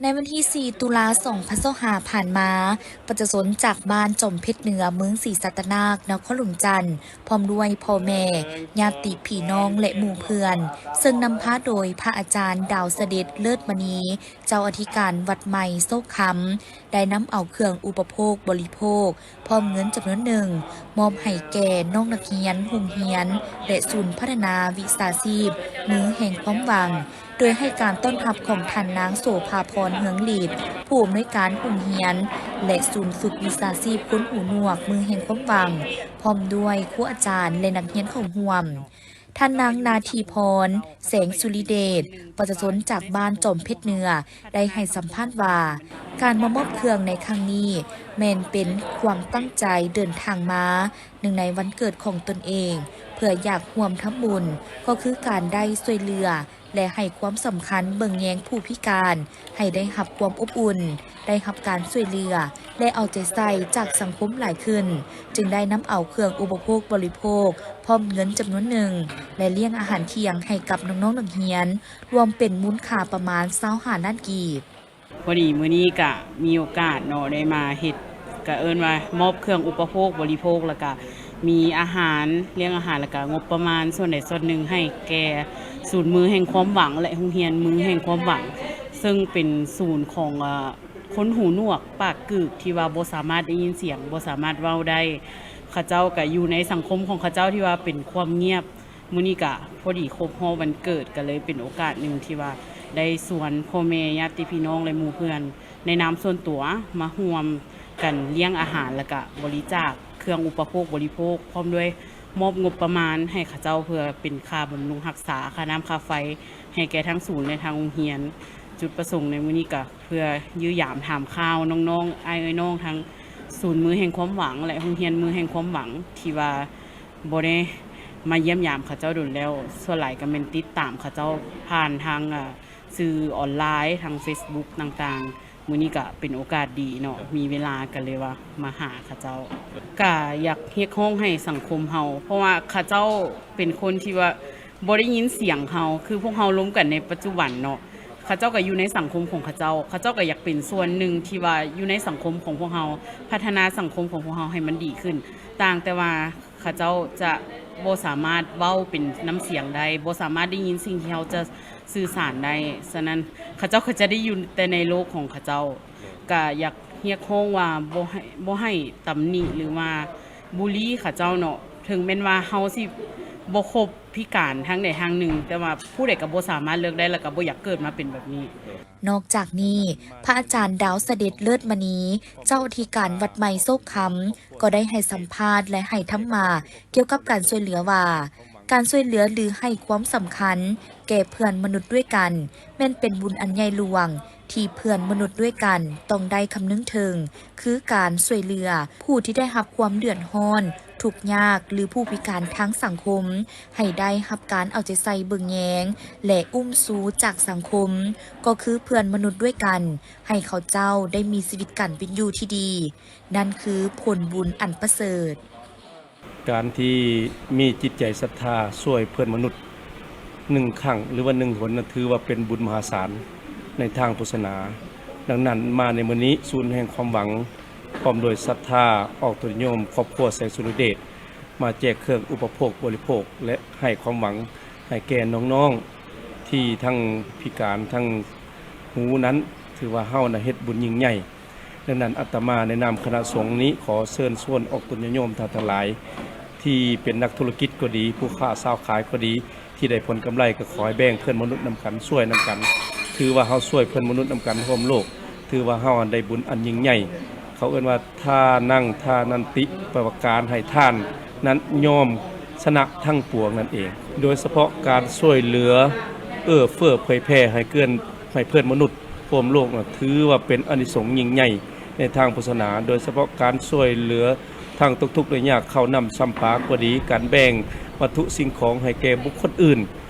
ໃນວັນທີສີ່ ຕຸລາ ສອງພັນຊາວຫ້າ ຜ່ານມາ, ປະຊາຊົນຈາກບ້ານຈອມເພັດເໜືອ ເມືອງສີສັດຕະນາກ ນະຄອນຫຼວງຈັນ ພ້ອມດ້ວຍພໍ່ແມ່, ຍາດຕິພີ່ນ້ອງ ແລະ ໝູ່ເພື່ອນ, ເຊິ່ງນຳພາໂດຍພະອາຈານ ດາວສະເດັດ ເລີດມະນີ ເຈົ້າອະທິການວັດໃໝ່ໂຊກຄຳ ໄດ້ນຳເອົາເຄື່ອງອຸປະໂພກບໍລິໂພກ ພ້ອມເງິນຈຳນວນໜຶ່ງ ມອບໃຫ້ແກ່ນ້ອງນັກຮຽນໂຮງຮຽນ ແລະ ສູນພັດທະນາວິຊາຊີບມືແຫ່ງຄວາມຫວັງ, ໂດຍໃຫ້ການຕ້ອນຮັບຂອງທ່ານນາງ ໂສພາພອນ ເຮືອງຫຼີດ ຜູ້ອຳນວຍການໂຮງຮຽນ ແລະ ສູນຝຶກວິຊາຊີບຄົນຫູໜວກມືແຫ່ງຄວາມຫວັງ, ພ້ອມດ້ວຍຄູອາຈານ ແລະ ນັກຮຽນເຂົ້າຮ່ວມ. ທ່ານນາງ ນາທີພອນ ແສງສຸລິເດດ ປະຊາຊົນຈາກບ້ານຈອມເພັດເໜືອ ໄດ້ໃຫ້ສຳພາດວ່າ ການມາມອບເຄື່ອງໃນຄັ້ງນີ້ ແມ່ນເປັນຄວາມຕັ້ງໃຈເດີນທາງມາ ເນື່ອງໃນວັນເກີດຂອງຕົນເອງ ເພື່ອຢາກຮ່ວມທຳບຸນ ກໍຄືການໄດ້ຊ່ວຍເຫຼືອ ແລະ ໃຫ້ຄວາມສຳຄັນເບິ່ງແຍງຜູ້ພິການ ໃຫ້ໄດ້ຮັບຄວາມອົບອຸ່ນ, ໄດ້ຮັບການຊ່ວຍເຫຼືອ ແລະ ເອົາໃຈໃສ່ຈາກສັງຄົມຫຼາຍຂຶ້ນ, ຈຶ່ງໄດ້ນຳເອົາເຄື່ອງອຸປະໂພກບໍລິໂພກ ພ້ອມເງິນຈຳນວນໜຶ່ງ ແລະ ລ້ຽງອາຫານທ່ຽງໃຫ້ກັບນ້ອງໆນັກຮຽນ ລວມເປັນມູນຄ່າປະມານຊາວຫ້າລ້ານກີບ. ພໍດີມື້ນີ້ກະມີໂອກາດເນາະ ໄດ້ມາເຮັດ ກະເອີ້ນວ່າມອບເຄື່ອງອຸປະໂພກບໍລິໂພກ ແລ້ວກະມີອາຫານ, ລ້ຽງອາຫານ ແລ້ວກະງົບປະມານສ່ວນໃດສ່ວນໜຶ່ງໃຫ້ແກ່ສູນມືແຫ່ງຄວາມຫວັງ ແລະ ໂຮງຮຽນມືແຫ່ງຄວາມຫວັງ ເຊິ່ງເປັນສູນຂອງ ເອີ ຄົນຫູໜວກປາກກືກ ທີ່ວ່າບໍ່ສາມາດໄດ້ຍິນສຽງ, ບໍ່ສາມາດເວົ້າໄດ້. ເຂົາເຈົ້າກະຢູ່ໃນສັງຄົມຂອງເຂົາເຈົ້າທີ່ວ່າເປັນຄວາມງຽບ. ມື້ນີ້ກະພໍດີຄົບຮອບວັນເກີດ ກະເລີຍເປັນໂອກາດໜຶ່ງທີ່ວ່າໄດ້ຊວນພໍ່ແມ່ຍາດຕິພີ່ນ້ອງ ແລະ ໝູ່ເພື່ອນໃນນາມສ່ວນຕົວ ມາຮ່ວມກັນລ້ຽງອາຫານ ແລ້ວກະບໍລິຈາກເຄື່ອງອຸປະໂພກບໍລິໂພກ ພ້ອມດ້ວຍມອບງົບປະມານໃຫ້ເຂົາເຈົ້າ ເພື່ອເປັນຄ່າບຳລຸງຮັກສາ, ຄ່ານ້ຳຄ່າໄຟ ໃຫ້ແກ່ທັງສູນ ແລະ ທາງໂຮງຮຽນ. ຈຸດປະສົງໃນມື້ນີ້ກະເພື່ອຢ້ຽມຢາມຖາມຂ່າວນ້ອງໆ ອ້າຍເອື້ອຍນ້ອງ ທັງສູນມືແຫ່ງຄວາມຫວັງ ແລະ ໂຮງຮຽນມືແຫ່ງຄວາມຫວັງ ທີ່ວ່າ ບໍ່ໄດ້ມາຢ້ຽມຢາມເຂົາເຈົ້າດົນແລ້ວ, ສ່ວນຫຼາຍກະແມ່ນຕິດຕາມເຂົາເຈົ້າຜ່ານທາງ ອາ ສື່ອອນລາຍ ທາງເຟສບຸກຕ່າງໆ. ມື້ນີ້ກະເປັນໂອກາດດີເນາະ ມີເວລາກະເລີຍວ່າມາຫາເຂົາເຈົ້າ. ກະຢາກຮຽກຮ້ອງໃຫ້ສັງຄົມເຮົາ ເພາະວ່າເຂົາເຈົ້າເປັນຄົນທີ່ວ່າບໍ່ໄດ້ຍິນສຽງເຮົາ ຄືພວກເຮົາລົມກັນໃນປັດຈຸບັນເນາະ. ເຂົາເຈົ້າກະຢູ່ໃນສັງຄົມຂອງເຂົາເຈົ້າ, ເຂົາເຈົ້າກະຢາກເປັນສ່ວນໜຶ່ງທີ່ວ່າຢູ່ໃນສັງຄົມຂອງພວກເຮົາ, ພັດທະນາສັງຄົມຂອງພວກເຮົາໃຫ້ມັນດີຂຶ້ນ. ຕ່າງແຕ່ວ່າ ເຂົາເຈົ້າຈະບໍ່ສາມາດເວົ້າເປັນນ້ຳສຽງໄດ້, ບໍ່ສາມາດໄດ້ຍິນສິ່ງທີ່ເຮົາຈະສື່ສານໄດ້. ສະນັ້ນ ເຂົາເຈົ້າກະຈະໄດ້ຢູ່ແຕ່ໃນໂລກຂອງເຂົາເຈົ້າ. ກະຢາກຮຽກຮ້ອງວ່າບໍ່ໃຫ້ ບໍ່ໃຫ້ຕຳໜິ ຫຼືວ່າບູລີເຂົາເຈົ້າເນາະ. ເຖິງແມ່ນວ່າເຮົາຊິບໍ່ຄົບພິການທາງໃດທາງໜຶ່ງ, ແຕ່ວ່າຜູ້ໃດກະບໍ່ສາມາດເລືອກໄດ້ ແລ້ວກະບໍ່ຢາກເກີດມາເປັນແບບນີ້. ນອກຈາກນີ້, ພະອາຈານ ດາວສະເດັດ ເລີດມະນີ ເຈົ້າອະທິການວັດໃໝ່ໂຊກຄຳ ກໍໄດ້ໃຫ້ສຳພາດ ແລະ ໃຫ້ທຳມາກ່ຽວກັບການຊ່ວຍເຫຼືອວ່າ ການຊ່ວຍເຫຼືອ ຫຼື ໃຫ້ຄວາມສຳຄັນແກ່ເພື່ອນມະນຸດດ້ວຍກັນ ແມ່ນເປັນບຸນອັນໃຫຍ່ຫຼວງທີ່ເພື່ອນມະນຸດດ້ວຍກັນຕ້ອງໄດ້ຄຳນຶງເຖິງ ຄືການຊ່ວຍເຫຼືອຜູ້ທີ່ໄດ້ຮັບຄວາມເດືອດຮ້ອນ ທຸກຍາກ ຫຼື ຜູ້ພິການທາງສັງຄົມ ໃຫ້ໄດ້ຮັບການເອົາໃຈໃສ່ເບິ່ງແຍງ ແລະ ອຸ້ມຊູຈາກສັງຄົມ ກໍຄືເພື່ອນມະນຸດດ້ວຍກັນ ໃຫ້ເຂົາເຈົ້າໄດ້ມີຊີວິດການເປັນຢູ່ທີ່ດີ, ນັ້ນຄືຜົນບຸນອັນປະເສີດ. ການທີ່ມີຈິດໃຈສັດທາຊ່ວຍເພື່ອນມະນຸດໜຶ່ງຄັ້ງ ຫຼືວ່າໜຶ່ງຫົນນັ້ນ ຖືວ່າເປັນບຸນມະຫາສານໃນທາງພຸດທະສາສະໜາ. ດັ່ງນັ້ນ ມາໃນມື້ນີ້ ສູນແຫ່ງຄວາມຫວັງ ພ້ອມດ້ວຍສັດທາ ອອກຕົນຍາດໂຍມ ຄອບຄົວແສງສຸລິເດດ ມາແຈກເຄື່ອງອຸປະໂພກບໍລິໂພກ ແລະ ໃຫ້ຄວາມຫວັງໃຫ້ແກ່ນ້ອງໆ ທີ່ທັງພິການ ທັງຫູນັ້ນ ຖືວ່າເຮົານະເຮັດບຸນຍິ່ງໃຫຍ່. ດັ່ງນັ້ນ ອາດຕະມາໃນນາມຄະນະສົງນີ້ ຂໍເຊີນຊວນອອກຕົນຍາດໂຍມທ່ານທັງຫຼາຍ ທີ່ເປັນນັກທຸລະກິດກໍດີ, ຜູ້ຄ້າຊາວຂາຍກໍດີ, ທີ່ໄດ້ຜົນກຳໄລ ກໍຂໍໃຫ້ແບ່ງເພື່ອນມະນຸດນຳກັນ, ຊ່ວຍນຳກັນ. ຖືວ່າເຮົາຊ່ວຍເພື່ອນມະນຸດນຳກັນຮ່ວມໂລກ, ຖືວ່າເຮົາໄດ້ບຸນອັນຍິ່ງໃຫຍ່. ເຂົາເອີ້ນວ່າ ທານັງ ທານັນຕິ ແປວ່າການໃຫ້ທານນັ້ນຍ່ອມຊະນະທັງປວງນັ້ນເອງ. ໂດຍສະເພາະການຊ່ວຍເຫຼືອເອື້ອເຟື້ອເຜີຍແຜ່ໃຫ້ເກີນ ໃຫ້ເພື່ອນມະນຸດຮ່ວມໂລກນັ້ນ ຖືວ່າເປັນອານິສົງຍິ່ງໃຫຍ່ໃນທາງພຸດທະສາສະໜາ, ໂດຍສະເພາະການຊ່ວຍເຫຼືອທາງຕົກທຸກໄດ້ຍາກ ເຂົ້ານ້ຳຊຳປາກໍດີ, ການແບ່ງວັດຖຸສິ່ງຂອງໃຫ້ແກ່ບຸກຄົນອື່ນ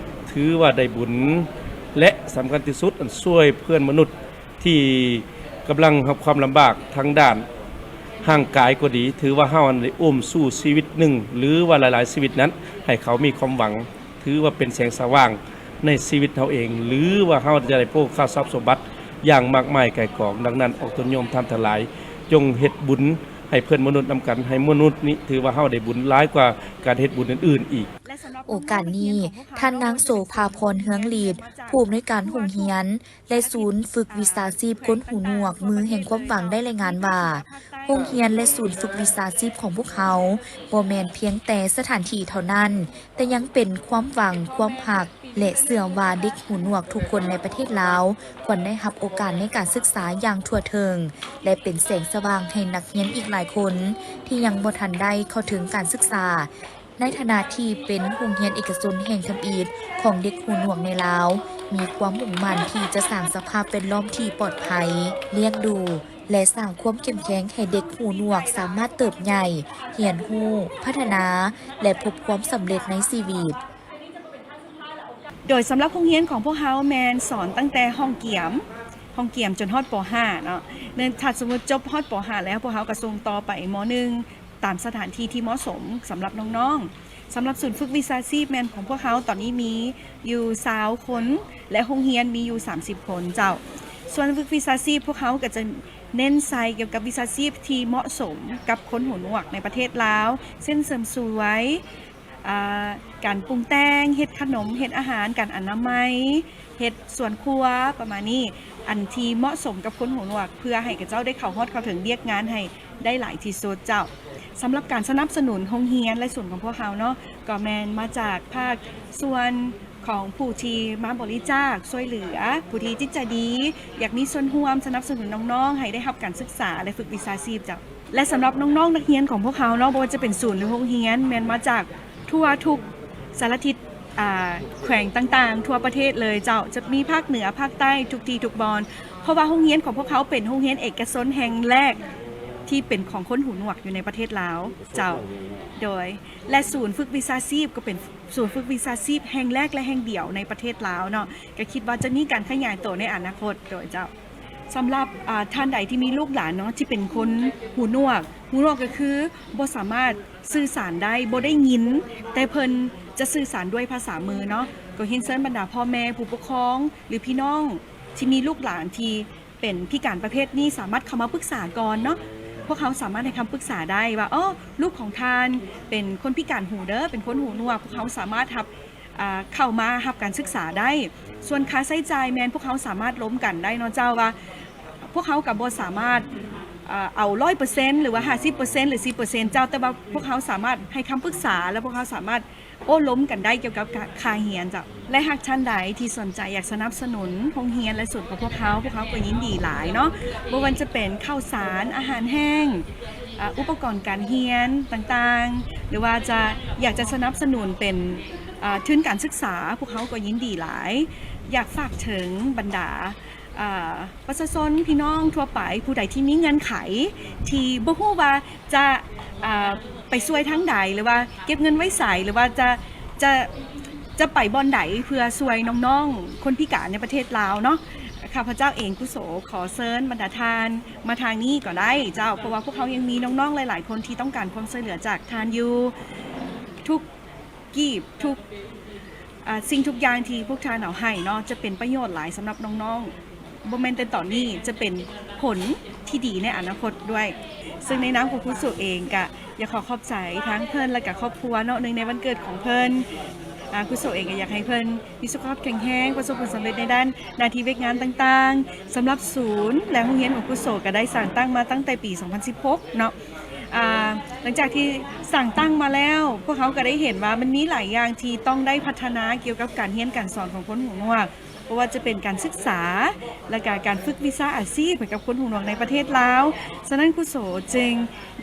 ຖືວ່າໄດ້ບຸນ ແລະ ສຳຄັນທີ່ສຸດ ອັນຊ່ວຍເພື່ອນມະນຸດ ທີ່ກຳລັງຮັບຄວາມລຳບາກທາງດ້ານຮ່າງກາຍກໍດີ, ຖືວ່າເຮົານັ້ນໄດ້ອຸ້ມຊູຊີວິດໜຶ່ງ ຫຼືວ່າຫຼາຍໆຊີວິດນັ້ນ ໃຫ້ເຂົາມີຄວາມຫວັງ, ຖືວ່າເປັນແສງສະຫວ່າງໃນຊີວິດເຮົາເອງ, ຫຼືວ່າເຮົາຈະໄດ້ໂພຄາຊັບສົມບັດ ຢ່າງມາກມາຍກ່າຍກອງ. ດັ່ງນັ້ນ ອອກຕົນໂຍມທ່ານທັງຫຼາຍ ຈົ່ງເຮັດບຸນໃຫ້ເພື່ອນມະນຸດນຳກັນ, ໃຫ້ມະນຸດນີ້ຖືວ່າເຮົາໄດ້ບຸນຫຼາຍກວ່າການເຮັດບຸນອື່ນໆອີກ. ໂອກາດນີ້, ທ່ານນາງ ໂສພາພອນ ເຮືອງລີດ, ຜູ້ອຳນວຍການໂຮງຮຽນ ແລະ ສູນຝຶກວິຊາຊີບຄົນຫູໜວກ ມືແຫ່ງຄວາມຫວັງ ໄດ້ລາຍງານວ່າ ໂຮງຮຽນ ແລະ ສູນຝຶກວິຊາຊີບຂອງພວກເຮົາ ບໍ່ແມ່ນພຽງແຕ່ສະຖານທີ່ເທົ່ານັ້ນ, ແຕ່ຍັງເປັນຄວາມຫວັງ, ຄວາມຮັກ ແລະ ເຊື່ອວ່າເດັກຫູໜວກທຸກຄົນໃນປະເທດລາວ ຄວນໄດ້ຮັບໂອກາດໃນການສຶກສາຢ່າງທົ່ວເຖິງ ແລະ ເປັນແສງສະຫວ່າງໃຫ້ນັກຮຽນອີກຫຼາຍຄົນ ທີ່ຍັງບໍ່ທັນໄດ້ເຂົ້າເຖິງການສຶກສາ. ໃນຖານະທີ່ເປັນໂຮງຮຽນເອກະຊົນແຫ່ງທຳອິດຂອງເດັກຫູໜວກໃນລາວ, ມີຄວາມມຸ່ງໝັ້ນທີ່ຈະສ້າງສະພາບແວດລ້ອມທີ່ປອດໄພ, ລ້ຽງດູ ແລະ ສ້າງຄວາມເຂັ້ມແຂງໃຫ້ເດັກຫູໜວກສາມາດເຕີບໃຫຍ່, ຮຽນຮູ້, ພັດທະນາ ແລະ ພົບຄວາມສຳເລັດໃນຊີວິດ. ໂດຍສຳລັບໂຮງຮຽນຂອງພວກເຮົາແມ່ນສອນຕັ້ງແຕ່ຫ້ອງກຽມ, ຫ້ອງກຽມຈົນຮອດ ປໍຫ້າ ເນາະ. ເນື່ອງ ຖ້າສົມມຸດຈົບຮອດ ປໍຫ້າ ແລ້ວ ພວກເຮົາກໍສົ່ງຕໍ່ໄປ ມໍໜຶ່ງ ຕາມສະຖານທີ່ທີ່ເໝາະສົມສຳລັບນ້ອງໆ. ສຳລັບສູນຝຶກວິຊາຊີບແມ່ນຂອງພວກເຮົາຕອນນີ້ມີຢູ່ຊາວຄົນ ແລະ ໂຮງຮຽນມີຢູ່ສາມສິບຄົນເຈົ້າ. ສ່ວນຝຶກວິຊາຊີບພວກເຮົາກໍຈະເນັ້ນໃສ່ກ່ຽວກັບວິຊາຊີບທີ່ເໝາະສົມກັບຄົນຫູໜວກໃນປະເທດລາວ ເຊັ່ນ ເສີມສວຍ, ອ່າ ການປຸງແຕ່ງ, ເຮັດຂະໜົມ, ເຮັດອາຫານ, ການອະນາໄມ, ເຮັດສວນຄົວ ປະມານນີ້ ອັນທີ່ເໝາະສົມກັບຄົນຫູໜວກ ເພື່ອໃຫ້ເຂົາເຈົ້າໄດ້ເຂົ້າຮອດເຂົ້າເຖິງວຽກງານໃຫ້ໄດ້ຫຼາຍທີ່ສຸດເຈົ້າ. ສຳລັບການສະໜັບສະໜູນໂຮງຮຽນ ແລະ ສູນຂອງພວກເຮົາເນາະ ກໍແມ່ນມາຈາກພາກສ່ວນຂອງຜູ້ທີ່ມາບໍລິຈາກຊ່ວຍເຫຼືອ, ຜູ້ທີ່ຈິດໃຈດີ ຢາກມີສ່ວນຮ່ວມສະໜັບສະໜູນນ້ອງໆ ໃຫ້ໄດ້ຮັບການສຶກສາ ແລະ ຝຶກວິຊາຊີບເຈົ້າ. ແລະ ສຳລັບນ້ອງໆນັກຮຽນຂອງພວກເຮົາເນາະ ບໍ່ວ່າຈະເປັນສູນ ຫຼື ໂຮງຮຽນ ແມ່ນມາຈາກທົ່ວທຸກສາລະທິດ ອ່າ ແຂວງຕ່າງໆທົ່ວປະເທດເລີຍເຈົ້າ. ຈະມີພາກເໜືອ, ພາກໃຕ້, ທຸກທີ່ທຸກບ່ອນ ເພາະວ່າໂຮງຮຽນຂອງພວກເຮົາເປັນໂຮງຮຽນເອກະຊົນແຫ່ງແລກທີ່ເປັນຂອງຄົນຫູໜວກຢູ່ໃນປະເທດລາວເຈົ້າ. ໂດຍ ແລະ ສູນຝຶກວິຊາຊີບກໍເປັນສູນຝຶກວິຊາຊີບແຫ່ງແລກ ແລະ ແຫ່ງດຽວໃນປະເທດລາວເນາະ. ກໍຄິດວ່າຈະມີການຂະຫຍາຍໂຕໃນອະນາຄົດ ໂດຍເຈົ້າ. ສຳລັບ ອ່າ ທ່ານໃດທີ່ມີລູກຫຼານເນາະ ທີ່ເປັນຄົນຫູໜວກ, ຫູໜວກກໍຄືບໍ່ສາມາດສື່ສານໄດ້, ບໍ່ໄດ້ຍິນ, ແຕ່ເພິ່ນຈະສື່ສານດ້ວຍພາສາມືເນາະ. ກໍຮຽນເຊີນບັນດາພໍ່ແມ່, ຜູ້ປົກຄອງ ຫຼື ພີ່ນ້ອງທີ່ມີລູກຫຼານທີ່ເປັນພິການປະເພດນີ້ ສາມາດເຂົ້າມາປຶກສາກ່ອນເນາະ. ພວກເຮົາສາມາດໃຫ້ຄຳປຶກສາໄດ້ວ່າ ອໍ ລູກຂອງທ່ານເປັນຄົນພິການຫູເດີ, ເປັນຄົນຫູໜວກ, ພວກເຮົາສາມາດຮັບ ອ່າ ເຂົ້າມາຮັບການສຶກສາໄດ້. ສ່ວນຄ່າໃຊ້ຈ່າຍແມ່ນພວກເຮົາສາມາດລົມກັນໄດ້ເນາະເຈົ້າ ວ່າພວກເຮົາກໍບໍ່ສາມາດ ອ່າ ເອົາຮ້ອຍເປີເຊັນ ຫຼືວ່າຫ້າສິບເປີເຊັນ ຫຼື ສິບເປີເຊັນ ເຈົ້າ, ແຕ່ວ່າພວກເຮົາສາມາດໃຫ້ຄຳປຶກສາ ແລະ ພວກເຮົາສາມາດໂອ້ລົມກັນໄດ້ກ່ຽວກັບຄ່າຮຽນເຈົ້າ. ແລະ ຫາກທ່ານໃດທີ່ສົນໃຈຢາກສະໜັບສະໜູນໂຮງຮຽນ ແລະ ສູນຂອງພວກເຮົາ, ພວກເຮົາກໍຍິນດີຫຼາຍເນາະ, ບໍ່ວ່າຈະເປັນເຂົ້າສານ, ອາຫານແຫ້ງ, ອ່າ ອຸປະກອນການຮຽນຕ່າງໆ ຫຼືວ່າຈະ ຢາກຈະສະໜັບສະໜູນເປັນ ອ່າ ທຶນການສຶກສາ, ພວກເຮົາກໍຍິນດີຫຼາຍ. ຢາກຝາກເຖິງບັນດາ ອ່າ ປະຊາຊົນພີ່ນ້ອງທົ່ວໄປ ຜູ້ໃດທີ່ມີເງື່ອນໄຂທີ່ບໍ່ຮູ້ວ່າຈະ ອ່າ ໄປຊ່ວຍທາງໃດ ຫຼືວ່າເກັບເງິນໄວ້ໃສ ຫຼືວ່າຈະ ຈະ ຈະໄປບ່ອນໃດເພື່ອຊ່ວຍນ້ອງໆຄົນພິການໃນປະເທດລາວເນາະ. ຂ້າພະເຈົ້າເອງ ກຸໂສ ຂໍເຊີນບັນດາທ່ານມາທາງນີ້ກໍໄດ້ເຈົ້າ, ເພາະວ່າພວກເຮົາຍັງມີນ້ອງໆຫຼາຍໆຄົນທີ່ຕ້ອງການຄວາມຊ່ວຍເຫຼືອຈາກທ່ານຢູ່. ທຸກ ກີບ ທຸກ ອ່າ ສິ່ງທຸກຢ່າງທີ່ພວກທ່ານເອົາໃຫ້ເນາະ ຈະເປັນປະໂຫຍດຫຼາຍສຳລັບນ້ອງໆ, ບໍ່ແມ່ນແຕ່ຕອນນີ້, ຈະເປັນຜົນທີ່ດີໃນອະນາຄົດດ້ວຍ. ເຊິ່ງໃນນາມຂອງຄຸໂສເອງກະຢາກຂໍຂອບໃຈທາງເພິ່ນ ແລະກະຄອບຄົວເນາະ, ເນື່ອງໃນວັນເກີດຂອງເພິ່ນ, ອ່າ ຄຸໂສເອງກະຢາກໃຫ້ເພິ່ນມີສຸຂະພາບແຂງແຮງ, ປະສົບຜົນສຳເລັດໃນດ້ານໜ້າທີ່ວຽກງານຕ່າງໆ. ສຳລັບສູນ ແລະ ໂຮງຮຽນຂອງຄຸໂສກະໄດ້ສ້າງຕັ້ງມາຕັ້ງແຕ່ປີສອງພັນສິບຫົກເນາະ. ອ່າ ຫຼັງຈາກທີ່ສ້າງຕັ້ງມາແລ້ວ, ພວກເຮົາກໍໄດ້ເຫັນວ່າມັນມີຫຼາຍຢ່າງທີ່ຕ້ອງໄດ້ພັດທະນາກ່ຽວກັບການຮຽນການສອນຂອງຄົນຫູໜວກ, ບໍ່ວ່າຈະເປັນການສຶກສາ ແລະກະການຝຶກວິຊາອາຊີບໃຫ້ກັບຄົນຫູໜວກໃນປະເທດລາວ. ສະນັ້ນ ຄຸໂສຈຶ່ງ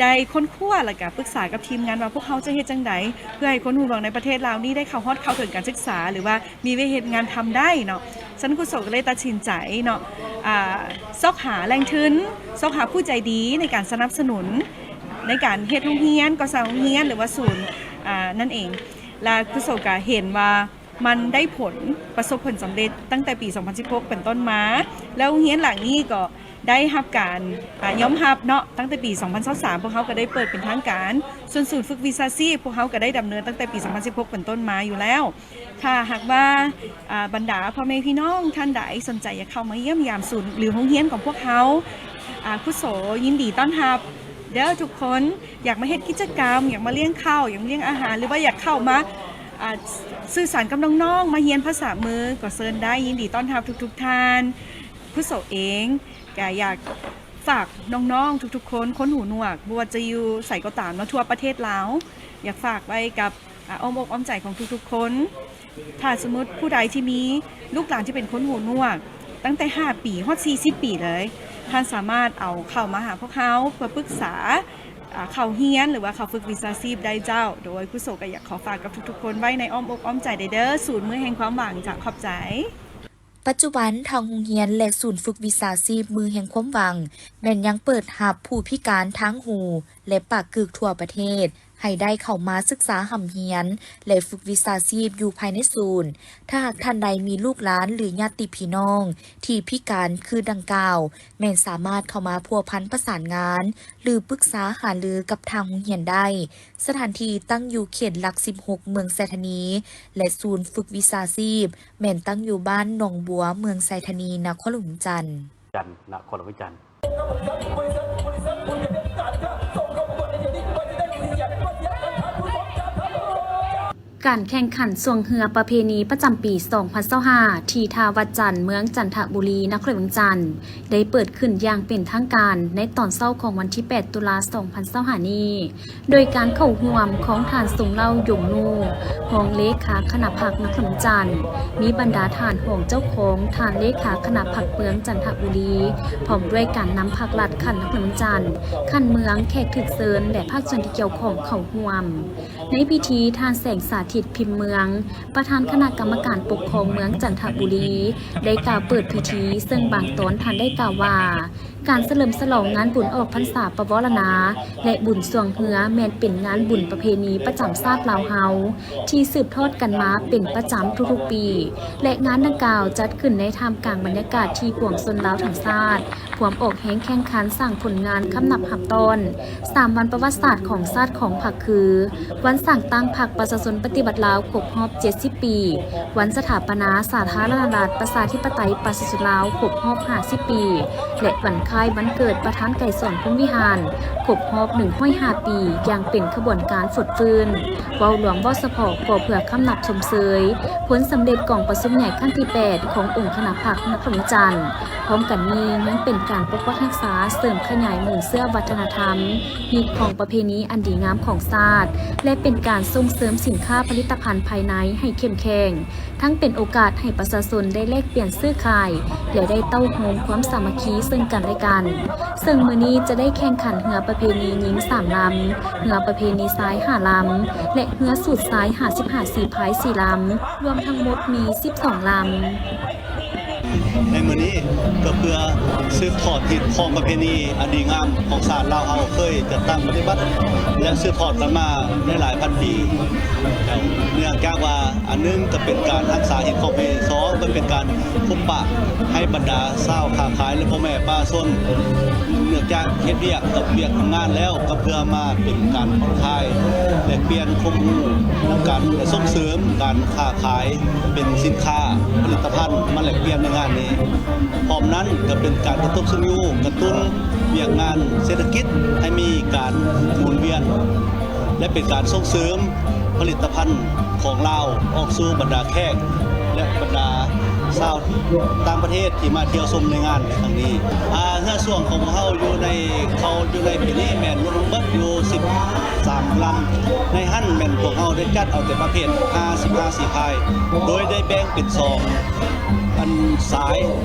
ໄດ້ຄົ້ນຄວ້າ ແລະກະປຶກສາກັບທີມງານວ່າ ພວກເຮົາຈະເຮັດຈັ່ງໃດເພື່ອໃຫ້ຄົນຫູໜວກໃນປະເທດລາວນີ້ໄດ້ເຂົ້າຮອດເຂົ້າເຖິງການສຶກສາ ຫຼືວ່າ ມີວຽກເຮັດງານທຳໄດ້ເນາະ. ຊັ້ນ ຄຸໂສກໍເລີຍຕັດສິນໃຈເນາະ ອ່າ ຊອກຫາແຫຼ່ງທຶນ, ຊອກຫາຜູ້ໃຈດີໃນການສະໜັບສະໜູນ ໃນການເຮັດໂຮງຮຽນ, ກໍ່ສ້າງໂຮງຮຽນ ຫຼືວ່າສູນ ອ່າ ນັ້ນເອງ. ແລະ ຄຸໂສກໍເຫັນວ່າມັນໄດ້ຜົນ, ປະສົບຜົນສຳເລັດຕັ້ງແຕ່ປີສອງພັນສິບຫົກເປັນຕົ້ນມາ, ແລ້ວໂຮງຮຽນຫຼັງນີ້ກໍ ໄດ້ຮັບການ ອາ ຍອມຮັບເນາະ. ຕັ້ງແຕ່ປີສອງພັນຊາວສາມ ພວກເຮົາກໍໄດ້ເປີດເປັນທາງການ, ສ່ວນສູນຝຶກວິຊາຊີບ ພວກເຮົາກໍໄດ້ດຳເນີນຕັ້ງແຕ່ປີສອງພັນສິບຫົກເປັນຕົ້ນມາຢູ່ແລ້ວ. ຖ້າຫາກວ່າ ອາ ບັນດາພໍ່ແມ່ພີ່ນ້ອງທ່ານໃດສົນໃຈຢາກເຂົ້າມາຢ້ຽມຢາມສູນ ຫຼື ໂຮງຮຽນຂອງພວກເຮົາ ອາ ຄູໂສຍິນດີຕ້ອນຮັບເດີ້ທຸກຄົນ. ຢາກມາເຮັດກິດຈະກຳ, ຢາກມາລ້ຽງເຂົ້າ, ຢາກມາລ້ຽງອາຫານ ຫຼືວ່າຢາກເຂົ້າມາ ອາ ສື່ສານກັບນ້ອງໆ, ມາຮຽນພາສາມື ກໍເຊີນໄດ້, ຍິນດີຕ້ອນຮັບທຸກໆທ່ານ. ຄູໂສເອງກະຢາກຝາກນ້ອງໆທຸກໆຄົນ, ຄົນຫູໜວກ ບໍ່ວ່າຈະຢູ່ໃສກໍຕາມເນາະ, ທົ່ວປະເທດລາວ, ຢາກຝາກໄວ້ກັບ ອາ ອ້ອມອົກອ້ອມໃຈຂອງທຸກໆຄົນ. ຖ້າສົມມຸດຜູ້ໃດທີ່ມີລູກຫຼານທີ່ເປັນຄົນຫູໜວກ ຕັ້ງແຕ່ຫ້າປີຮອດສີ່ສິບປີເລີຍ, ທ່ານສາມາດເອົາເຂົ້າມາຫາພວກເຮົາເພື່ອປຶກສາ ອາ ເຂົ້າຮຽນ ຫຼືວ່າເຂົ້າຝຶກວິຊາຊີບໄດ້ເຈົ້າ. ໂດຍຄູໂສກໍຢາກຂໍຝາກກັບທຸກໆຄົນໄວ້ໃນອ້ອມອົກອ້ອມໃຈໄດ້ເດີ້, ສູນມືແຫ່ງຄວາມຫວັງ. ເຈົ້າ ຂອບໃຈ. ປັດຈຸບັນ ທາງໂຮງຮຽນ ແລະ ສູນຝຶກວິຊາຊີບມືແຫ່ງຄວາມຫວັງ ແມ່ນຍັງເປີດຮັບຜູ້ພິການທາງຫູ ແລະ ປາກກຶກທົ່ວປະເທດ ໃຫ້ໄດ້ເຂົ້າມາສຶກສາຮ່ຳຮຽນ ແລະ ຝຶກວິຊາຊີບຢູ່ພາຍໃນສູນ. ຖ້າຫາກທ່ານໃດມີລູກຫຼານ ຫຼື ຍາດຕິພີ່ນ້ອງທີ່ພິການຄືດັ່ງກ່າວ, ແມ່ນສາມາດເຂົ້າມາພົວພັນປະສານງານ ຫຼື ປຶກສາຫາລືກັບທາງໂຮງຮຽນໄດ້. ສະຖານທີ່ຕັ້ງຢູ່ເຂດຫຼັກສິບຫົກ ເມືອງໄຊທານີ ແລະ ສູນຝຶກວິຊາຊີບ ແມ່ນຕັ້ງຢູ່ບ້ານໜອງບົວ ເມືອງໄຊທານີ ນະຄອນຫຼວງວຽງຈັນ. ຈັນ ນະຄອນຫຼວງວຽງຈັນ. ການແຂ່ງຂັນຊ່ວງເຮືອປະເພນີປະຈຳປີສອງພັນຊາວຫ້າ ທີ່ທ່າວັດຈັນ ເມືອງຈັນທະບູລີ ນະຄອນຫຼວງວຽງຈັນ ໄດ້ເປີດຂຶ້ນຢ່າງເປັນທາງການໃນຕອນເຊົ້າຂອງວັນທີແປດ ຕຸລາ ສອງພັນຊາວຫ້ານີ້ ໂດຍການເຂົ້າຮ່ວມຂອງທ່ານ ຊົງເລົ່າ ຢົງນູ ຮອງເລຂາຄະນະພັກນະຄອນຫຼວງວຽງຈັນ, ມີບັນດາທ່ານຮອງເຈົ້າຄອງ, ທ່ານເລຂາຄະນະພັກເມືອງຈັນທະບູລີ ພ້ອມດ້ວຍການນຳພັກລັດຂັ້ນນະຄອນຫຼວງວຽງຈັນ, ຂັ້ນເມືອງ, ແຂກຖືກເຊີນ ແລະ ພາກສ່ວນທີ່ກ່ຽວຂ້ອງເຂົ້າຮ່ວມ. ໃນພິທີ, ທ່ານ ແສງສາທິດ ພິມເມືອງ, ປະທານຄະນະກຳມະການປົກຄອງເມືອງຈັນທະບູລີ ໄດ້ກ່າວເປີດພິທີ, ເຊິ່ງບາງຕອນທ່ານໄດ້ກ່າວວ່າ, ການສະເຫຼີມສະຫຼອງງານບຸນອອກພັນສາປະວໍລະນາ ແລະ ບຸນຊ່ວງເຮືອ ແມ່ນເປັນງານບຸນປະເພນີປະຈຳຊາດລາວເຮົາ ທີ່ສືບທອດກັນມາເປັນປະຈຳທຸກໆປີ ແລະ ງານດັ່ງກ່າວຈັດຂຶ້ນໃນທ່າມກາງບັນຍາກາດທີ່ປວງຊົນລາວທັງຊາດ ພວມອອກແຮງແຂ່ງຂັນສ້າງຜົນງານຄຳນັບຮັບຕ້ອນ ສາມວັນປະຫວັດສາດຂອງຊາດຂອງພັກຄື ວັນສ້າງຕັ້ງພັກປະຊາຊົນປະຕິວັດລາວຄົບຮອບເຈັດສິບປີ, ວັນສະຖາປະນາສາທາລະນະລັດປະຊາທິປະໄຕປະຊາຊົນລາວຄົບຮອບຫ້າສິບປີ ແລະ ວັນຄ້າຍວັນເກີດປະທານໄກສອນ ພົມວິຫານ ຄົບຮອບໜຶ່ງຮ້ອຍຫ້າປີ ຢ່າງເປັນຂະບວນການຟົດຟື້ນ. ເວົ້າລວມເວົ້າສະເພາະກໍເພື່ອຄຳນັບຊົມເຊີຍຜົນສຳເລັດກອງປະຊຸມໃຫຍ່ຄັ້ງທີແປດຂອງອົງຄະນະພັກນະຄອນຫຼວງວຽງຈັນ. ພ້ອມກັນນີ້ຍັງເປັນການປົກປັກຮັກສາ, ເສີມຂະຫຍາຍມູນເຊື້ອວັດທະນະທຳ, ຮີດຄອງປະເພນີອັນດີງາມຂອງຊາດ ແລະ ເປັນການສົ່ງເສີມສິນຄ້າຜະລິດຕະພັນພາຍໃນໃຫ້ເຂັ້ມແຂງ, ທັງເປັນໂອກາດໃຫ້ປະຊາຊົນໄດ້ແລກປ່ຽນຊື້ຂາຍ ແລະ ໄດ້ເຕົ້າໂຮມຄວາມສາມັກຄີເຊິ່ງກັນແລະກັນ. ເຊິ່ງມື້ນີ້ຈະໄດ້ແຂ່ງຂັນເຮືອປະເພນີຍິງສາມລຳ, ເຮືອປະເພນີຊາຍຫ້າລຳ ແລະ ເຮືອສູດຊາຍຫ້າສິບຫ້າສີພາຍສີ່ລຳ, ລວມທັງໝົດມີສິບສອງລຳ. ໃນມື້ນີ້ກໍເພື່ອສືບທອດຮີດຄອງປະເພນີອັນດີງາມຂອງຊາດລາວເຮົາເຄີຍຈັດຕັ້ງປະຕິບັດ ແລະ ສືບທອດກັນມາໄດ້ຫຼາຍພັນປີ. ເນື່ອງຈາກວ່າອັນໜຶ່ງກໍເປັນການຮັກສາຮີດຄອງປະເພນີ, ສອງກໍເປັນການພົບປະໃຫ້ບັນດາຊາວຄ້າຂາຍ ແລະ ພໍ່ແມ່ປະຊາຊົນ ເນື່ອງຈາກເຮັດວຽກກັບວຽກທຳງານແລ້ວ ກໍເພື່ອມາເປັນການຜ່ອນຄາຍ ແລກປ່ຽນຄວາມຮູ້ນຳກັນ ແລະ ສົ່ງເສີມການຄ້າຂາຍ ເປັນສິນຄ້າຜະລິດຕະພັນມາແລກປ່ຽນໃນງານນີ້. ພ້ອມນັ້ນກໍເປັນການກະຕຸ້ນຊຸກຍູ້ ກະຕຸ້ນວຽກງານເສດຖະກິດໃຫ້ມີການໝູນວຽນ ແລະ ເປັນການສົ່ງເສີມຜະລິດຕະພັນຂອງລາວອອກສູ່ບັນດາແຂກ ແລະ ບັນດາຊາວຕ່າງປະເທດທີ່ມາທ່ຽວຊົມໃນງານຄັ້ງນີ້. ອາ ເຮືອຊ່ວງຂອງພວກເຮົາຢູ່ໃນ ເຂົ້າຢູ່ໃນປີນີ້ແມ່ນລວມທັງເບິດຢູ່ສິບສາມລຳ. ໃນຫັ້ນແມ່ນພວກເຮົາໄດ້ຈັດເອົາແຕ່ປະເພດຫ້າສິບຫ້າສີພາຍ ໂດຍໄດ້ແບ່ງເປັນສອງອັນສາຍ,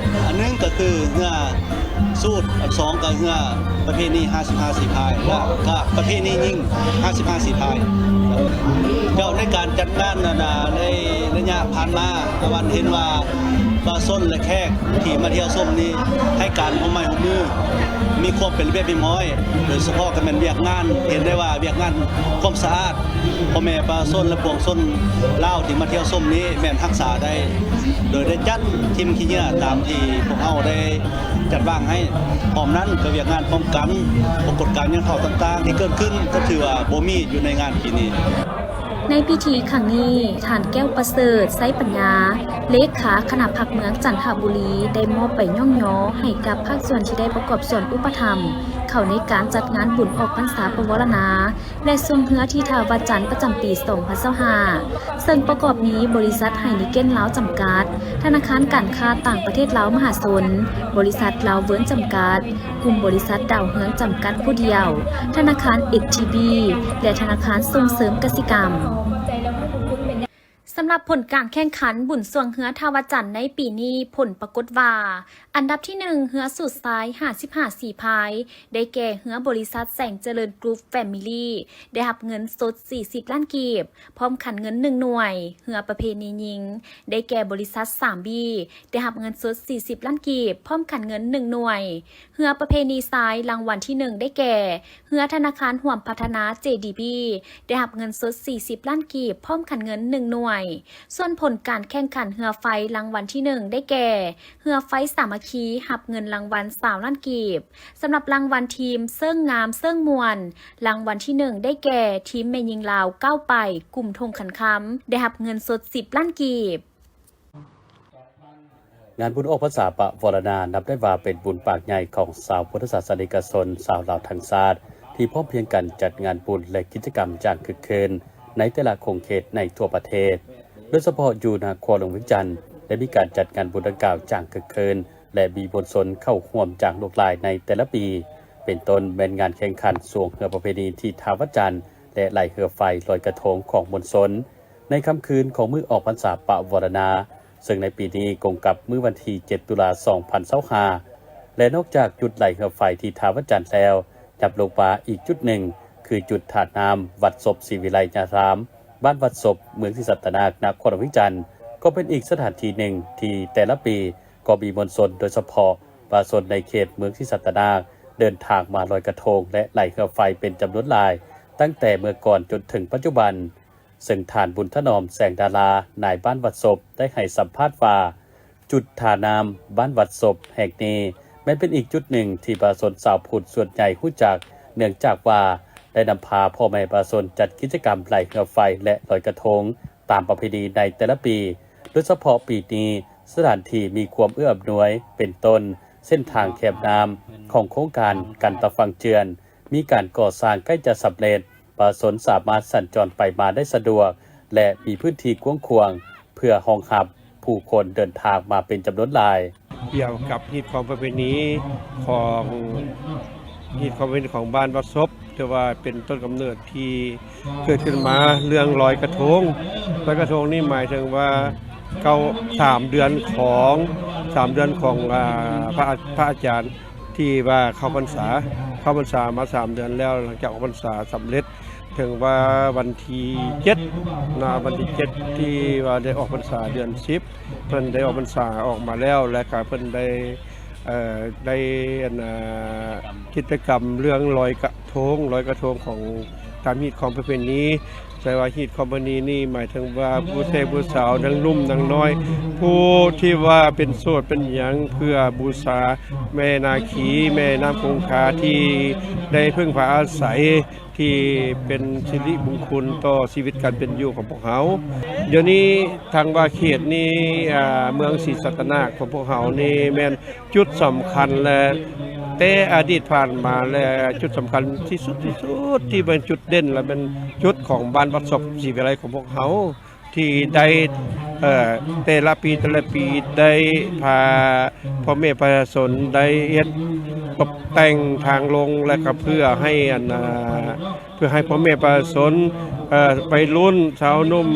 ອັນໜຶ່ງກໍຄືເຮືອສູດ, ອັນສອງກໍເຮືອປະເພນີຫ້າສິບຫ້າສີພາຍ ແລະ ກໍປະເພນີຍິງຫ້າສິບຫ້າສີພາຍ. ເຈົ້າ ໃນການຈັດງານນັ້ນນະ ໃນໄລຍະຜ່ານມາ ອາວັນເຫັນວ່າປະຊາຊົນ ແລະ ແຂກ ທີ່ມາທ່ຽວຊົມນີ້ໃຫ້ການຮ່ວມໄມ້ຮ່ວມມື ມີຄວາມເປັນລະບຽບຮຽບຮ້ອຍ, ໂດຍສະເພາະກໍແມ່ນວຽກງານ ເຫັນໄດ້ວ່າວຽກງານຄວາມສະອາດ ພໍ່ແມ່ປະຊາຊົນ ແລະ ປວງຊົນລາວທີ່ມາທ່ຽວຊົມນີ້ແມ່ນຮັກສາໄດ້ ໂດຍໄດ້ຈັດຖິ້ມຂີ້ເຫຍື້ອຕາມທີ່ພວກເຮົາໄດ້ ຈັດວາງໃຫ້. ພ້ອມນັ້ນກໍວຽກງານປ້ອງກັນປາກົດການຫຍໍ້ເຖົ້າຕ່າງໆທີ່ເກີດຂຶ້ນ ກໍຖືວ່າບໍ່ມີຢູ່ໃນງານປີນີ້. ໃນພິທີຄັ້ງນີ້, ທ່ານ ແກ້ວປະເສີດ ໄຊປັນຍາ ເລຂາຄະນະພັກເມືອງຈັນທະບູລີ ໄດ້ມອບໃບຍ້ອງຍໍໃຫ້ກັບພາກສ່ວນທີ່ໄດ້ປະກອບສ່ວນອຸປະຖຳເຂົ້າໃນການຈັດງານບຸນອອກພັນສາປະວາລະນາ ແລະ ຊ່ວງເຮືອທີ່ທ່າວັດຈັນປະຈຳປີສອງພັນຊາວຫ້າ ເຊິ່ງປະກອບມີບໍລິສັດໄຮເນເກັນລາວຈຳກັດ, ທະນາຄານການຄ້າຕ່າງປະເທດລາວມະຫາຊົນ, ບໍລິສັດລາວເວີນຈຳກັດ, ກຸ່ມບໍລິສັດດາວເຮືອງຈຳກັດຜູ້ດຽວ, ທະນາຄານເອັສທີບີ ແລະ ທະນາຄານສົ່ງເສີມກະສິກຳ. ສຳລັບຜົນການແຂ່ງຂັນບຸນຊ່ວງເຮືອທ່າວັດຈັນໃນປີນີ້, ຜົນປາກົດວ່າ ອັນດັບທີໜຶ່ງ ເຮືອສູດຊາຍຫ້າສິບຫ້າສີພາຍ ໄດ້ແກ່ເຮືອບໍລິສັດແສງຈະເລີນກຣຸບແຟມິລີ ໄດ້ຮັບເງິນສົດສີ່ສິບລ້ານກີບ ພ້ອມຂັນເງິນໜຶ່ງໜ່ວຍ, ເຮືອປະເພນີຍິງ ໄດ້ແກ່ບໍລິສັດສາມບີ ໄດ້ຮັບເງິນສົດສີ່ສິບລ້ານກີບ ພ້ອມຂັນເງິນໜຶ່ງໜ່ວຍ, ເຮືອປະເພນີຊາຍ ລາງວັນທີໜຶ່ງ ໄດ້ແກ່ ເຮືອທະນາຄານຮ່ວມພັດທະນາ ເຈດີບີ ໄດ້ຮັບເງິນສົດສີ່ສິບລ້ານກີບ ພ້ອມຂັນເງິນໜຶ່ງໜ່ວຍ. ສ່ວນຜົນການແຂ່ງຂັນເຮືອໄຟ ລາງວັນທີໜຶ່ງ ໄດ້ແກ່ ເຮືອໄຟສາມັກຄີ ຮັບເງິນລາງວັນຊາວລ້ານກີບ. ສຳລັບລາງວັນທີມເຊິ່ງງາມເຊິ່ງມ່ວນ ລາງວັນທີໜຶ່ງ ໄດ້ແກ່ ທີມແມ່ຍິງລາວກ້າວໄປ ກຸ່ມທົ່ງຂັນຄຳ ໄດ້ຮັບເງິນສົດສິບລ້ານກີບ. ງານບຸນອອກພັນສາປະວາລະນາ ນັບໄດ້ວ່າເປັນບຸນປາກໃຫຍ່ຂອງຊາວພຸດທະສາສະນິກະຊົນຊາວລາວທັງຊາດ ທີ່ພ້ອມພຽງກັນຈັດງານບຸນ ແລະ ກິດຈະກຳຢ່າງຄຶກຄື້ນໃນແຕ່ລະຂົງເຂດໃນທົ່ວປະເທດ. ໂດຍສະເພາະຢູ່ນະຄອນຫຼວງວຽງຈັນ ໄດ້ມີການຈັດງານບຸນດັ່ງກ່າວຢ່າງຄຶກຄື້ນ ແລະ ມີມວນຊົນເຂົ້າຮ່ວມຢ່າງຫຼວກຫຼາຍໃນແຕ່ລະປີ, ເປັນຕົ້ນແມ່ນງານແຂ່ງຂັນຊ່ວງເຮືອປະເພນີທີ່ທ່າວັດຈັນ ແລະ ໄຫຼເຮືອໄຟລອຍກະທົງຂອງມວນຊົນ ໃນຄ່ຳຄືນຂອງມື້ອອກພັນສາປະວາລະນາ, ເຊິ່ງໃນປີນີ້ກົງກັບມື້ວັນທີເຈັດ ຕຸລາ ສອງພັນຊາວຫ້າ ແລະ ນອກຈາກຈຸດໄຫຼເຮືອໄຟທີ່ທ່າວັດຈັນແລ້ວ, ຍັບລົງມາອີກຈຸດໜຶ່ງ ຄືຈຸດທ່ານ້ຳວັດສົບສີວິໄລຍາລາມ, ບ້ານວັດສົບ, ເມືອງສີສັດຕະນາກ, ນະຄອນຫຼວງວຽງຈັນ ກໍເປັນອີກສະຖານທີ່ໜຶ່ງທີ່ແຕ່ລະປີກໍມີມວນຊົນ, ໂດຍສະເພາະປະຊາຊົນໃນເຂດເມືອງສີສັດຕະນາກ ເດີນທາງມາລອຍກະທົງ ແລະ ໄຫຼເຮືອໄຟເປັນຈຳນວນຫຼາຍ ຕັ້ງແຕ່ເມື່ອກ່ອນຈົນເຖິງປັດຈຸບັນ. ເຊິ່ງທ່ານ ບຸນຖະໜອມ ແສງດາລາ ນາຍບ້ານວັດສົບ ໄດ້ໃຫ້ສຳພາດວ່າ ຈຸດທ່ານ້ຳບ້ານວັດສົບແຫ່ງນີ້ແມ່ນເປັນອີກຈຸດໜຶ່ງທີ່ປະຊາຊົນຊາວພຸດສ່ວນໃຫຍ່ຮູ້ຈັກ, ເນື່ອງຈາກວ່າໄດ້ນຳພາພໍ່ແມ່ປະຊາຊົນຈັດກິດຈະກຳໄຫຼເຮືອໄຟ ແລະ ລອຍກະທົງຕາມປະເພນີໃນແຕ່ລະປີ. ໂດຍສະເພາະປີນີ້ ສະຖານທີ່ມີຄວາມເອື້ອອຳນວຍ ເປັນຕົ້ນເສັ້ນທາງແຄມນ້ຳຂອງໂຄງການກັນຕາຝັ່ງເຈື່ອນ ມີການກໍ່ສ້າງໃກ້ຈະສຳເລັດ, ປະຊາຊົນສາມາດສັນຈອນໄປມາໄດ້ສະດວກ ແລະ ມີພື້ນທີ່ກວ້າງຂວາງ ເພື່ອຮອງຮັບຜູ້ຄົນເດີນທາງມາເປັນຈຳນວນຫຼາຍ. ກ່ຽວກັບຮີດຄອງປະເພນີຂອງ ຮີດຄອງປະເພນີຂອງບ້ານວັດສົບ ຖືວ່າເປັນຕົ້ນກຳເນີດທີ່ເກີດຂຶ້ນມາເລື່ອງລອຍກະທົງ. ລອຍກະທົງນີ້ໝາຍເຖິງວ່າ ເກົ້າ ສາມເດືອນຂອງ ສາມເດືອນຂອງ ອາ ພະ ພະອາຈານ ທີ່ວ່າເຂົ້າພັນສາ ເຂົ້າພັນສາມາສາມເດືອນແລ້ວ ຫຼັງຈາກອອກພັນສາສຳເລັດ ເຖິງວ່າວັນທີເຈັດນະ ວັນທີເຈັດທີ່ວ່າໄດ້ອອກພັນສາເດືອນສິບ ເພິ່ນໄດ້ອອກພັນສາອອກມາແລ້ວ ແລະກະເພິ່ນໄດ້ ເອີ ໄດ້ ອັນ ອາ ກິດຈະກຳເລື່ອງລອຍກະ ໂທງ ລອຍກະໂທງຂອງຕາມຮີດຄອງປະເພນີ ແຕ່ວ່າຮີດຄອງປະເພນີນີ້ໝາຍເຖິງວ່າຜູ້ແຊຜູ້ສາວ ນາງໜຸ່ມນາງນ້ອຍ ຜູ້ທີ່ວ່າເປັນໂສດເປັນຫຍັງ ເພື່ອບູຊາແມ່ນາຄີ ແມ່ນ້ຳຄົງຄາ ທີ່ໄດ້ເພິ່ງພາອາໄສ ທີ່ເປັນສິລິມຸງຄຸນຕໍ່ຊີວິດການເປັນຢູ່ຂອງພວກເຮົາ. ດຽວນີ້ທາງວ່າເຂດນີ້ ອາ ເມືອງສີສັດຕະນາກຂອງພວກເຮົານີ້ແມ່ນ ຈຸດສຳຄັນ ແລະ ແຕ່ອະດີດຜ່ານມາ ແລະ ຈຸດສຳຄັນທີ່ສຸດ ທີ່ສຸດ ທີ່ແມ່ນຈຸດເດັ່ນ ແລະ ແມ່ນຈຸດຂອງບ້ານວັດສົບສີວິໄລຂອງພວກເຮົາ ທີ່ໄດ້ ເອີ ແຕ່ລະປີ ແຕ່ລະປີ ໄດ້ພາພໍ່ແມ່ປະຊາຊົນໄດ້ເຮັດຕົບແຕ່ງທາງລົງ ແລະ ກະເພື່ອໃຫ້ ອັນ ອາ ເພື່ອໃຫ້ພໍ່ແມ່ປະຊາຊົນ ເອີ ໄວລຸ້ນ ຊາວໜຸ່ມ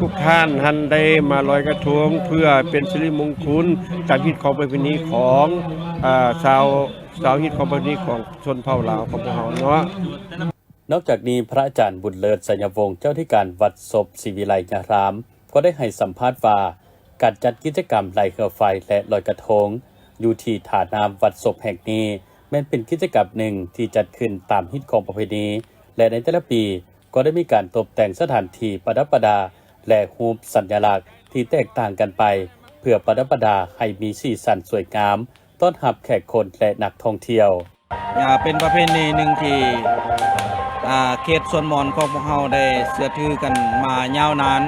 ທຸກໆທ່ານຫັ້ນໄດ້ມາລອຍກະທົງ ເພື່ອເປັນສິລິມຸງຄຸນຕາມຮີດຄອງປະເພນີຂອງ ອາ ຊາວ ຊາວຮີດຄອງປະເພນີຂອງຊົນເຜົ່າລາວຂອງພວກເຮົາເນາະ. ນອກຈາກນີ້ ພະອາຈານ ບຸນເລີດ ໄຊຍະວົງ ເຈົ້າອະທິການວັດສົບສີວິໄລຍາລາມ ກໍໄດ້ໃຫ້ສຳພາດວ່າ ການຈັດກິດຈະກຳໄຫຼເຮືອໄຟ ແລະ ລອຍກະທົງ ຢູ່ທີ່ທ່ານ້ຳວັດສົບແຫ່ງນີ້ ແມ່ນເປັນກິດຈະກຳໜຶ່ງທີ່ຈັດຂຶ້ນຕາມຮີດຄອງປະເພນີ ແລະ ໃນແຕ່ລະປີກໍໄດ້ມີການຕົບແຕ່ງສະຖານທີ່ປະດັບປະດາ ແລະ ຮູບສັນຍະລັກທີ່ແຕກຕ່າງກັນໄປ ເພື່ອປະດັບປະດາໃຫ້ມີສີສັນສວຍງາມ ຕ້ອນຮັບແຂກຄົນ ແລະ ນັກທ່ອງທ່ຽວ. ເປັນປະເພນີໜຶ່ງທີ່ ເຂດສ່ວນມອນຂອງພວກເຮົາໄດ້ເຊື່ອຖືກັນມາຍາວນານ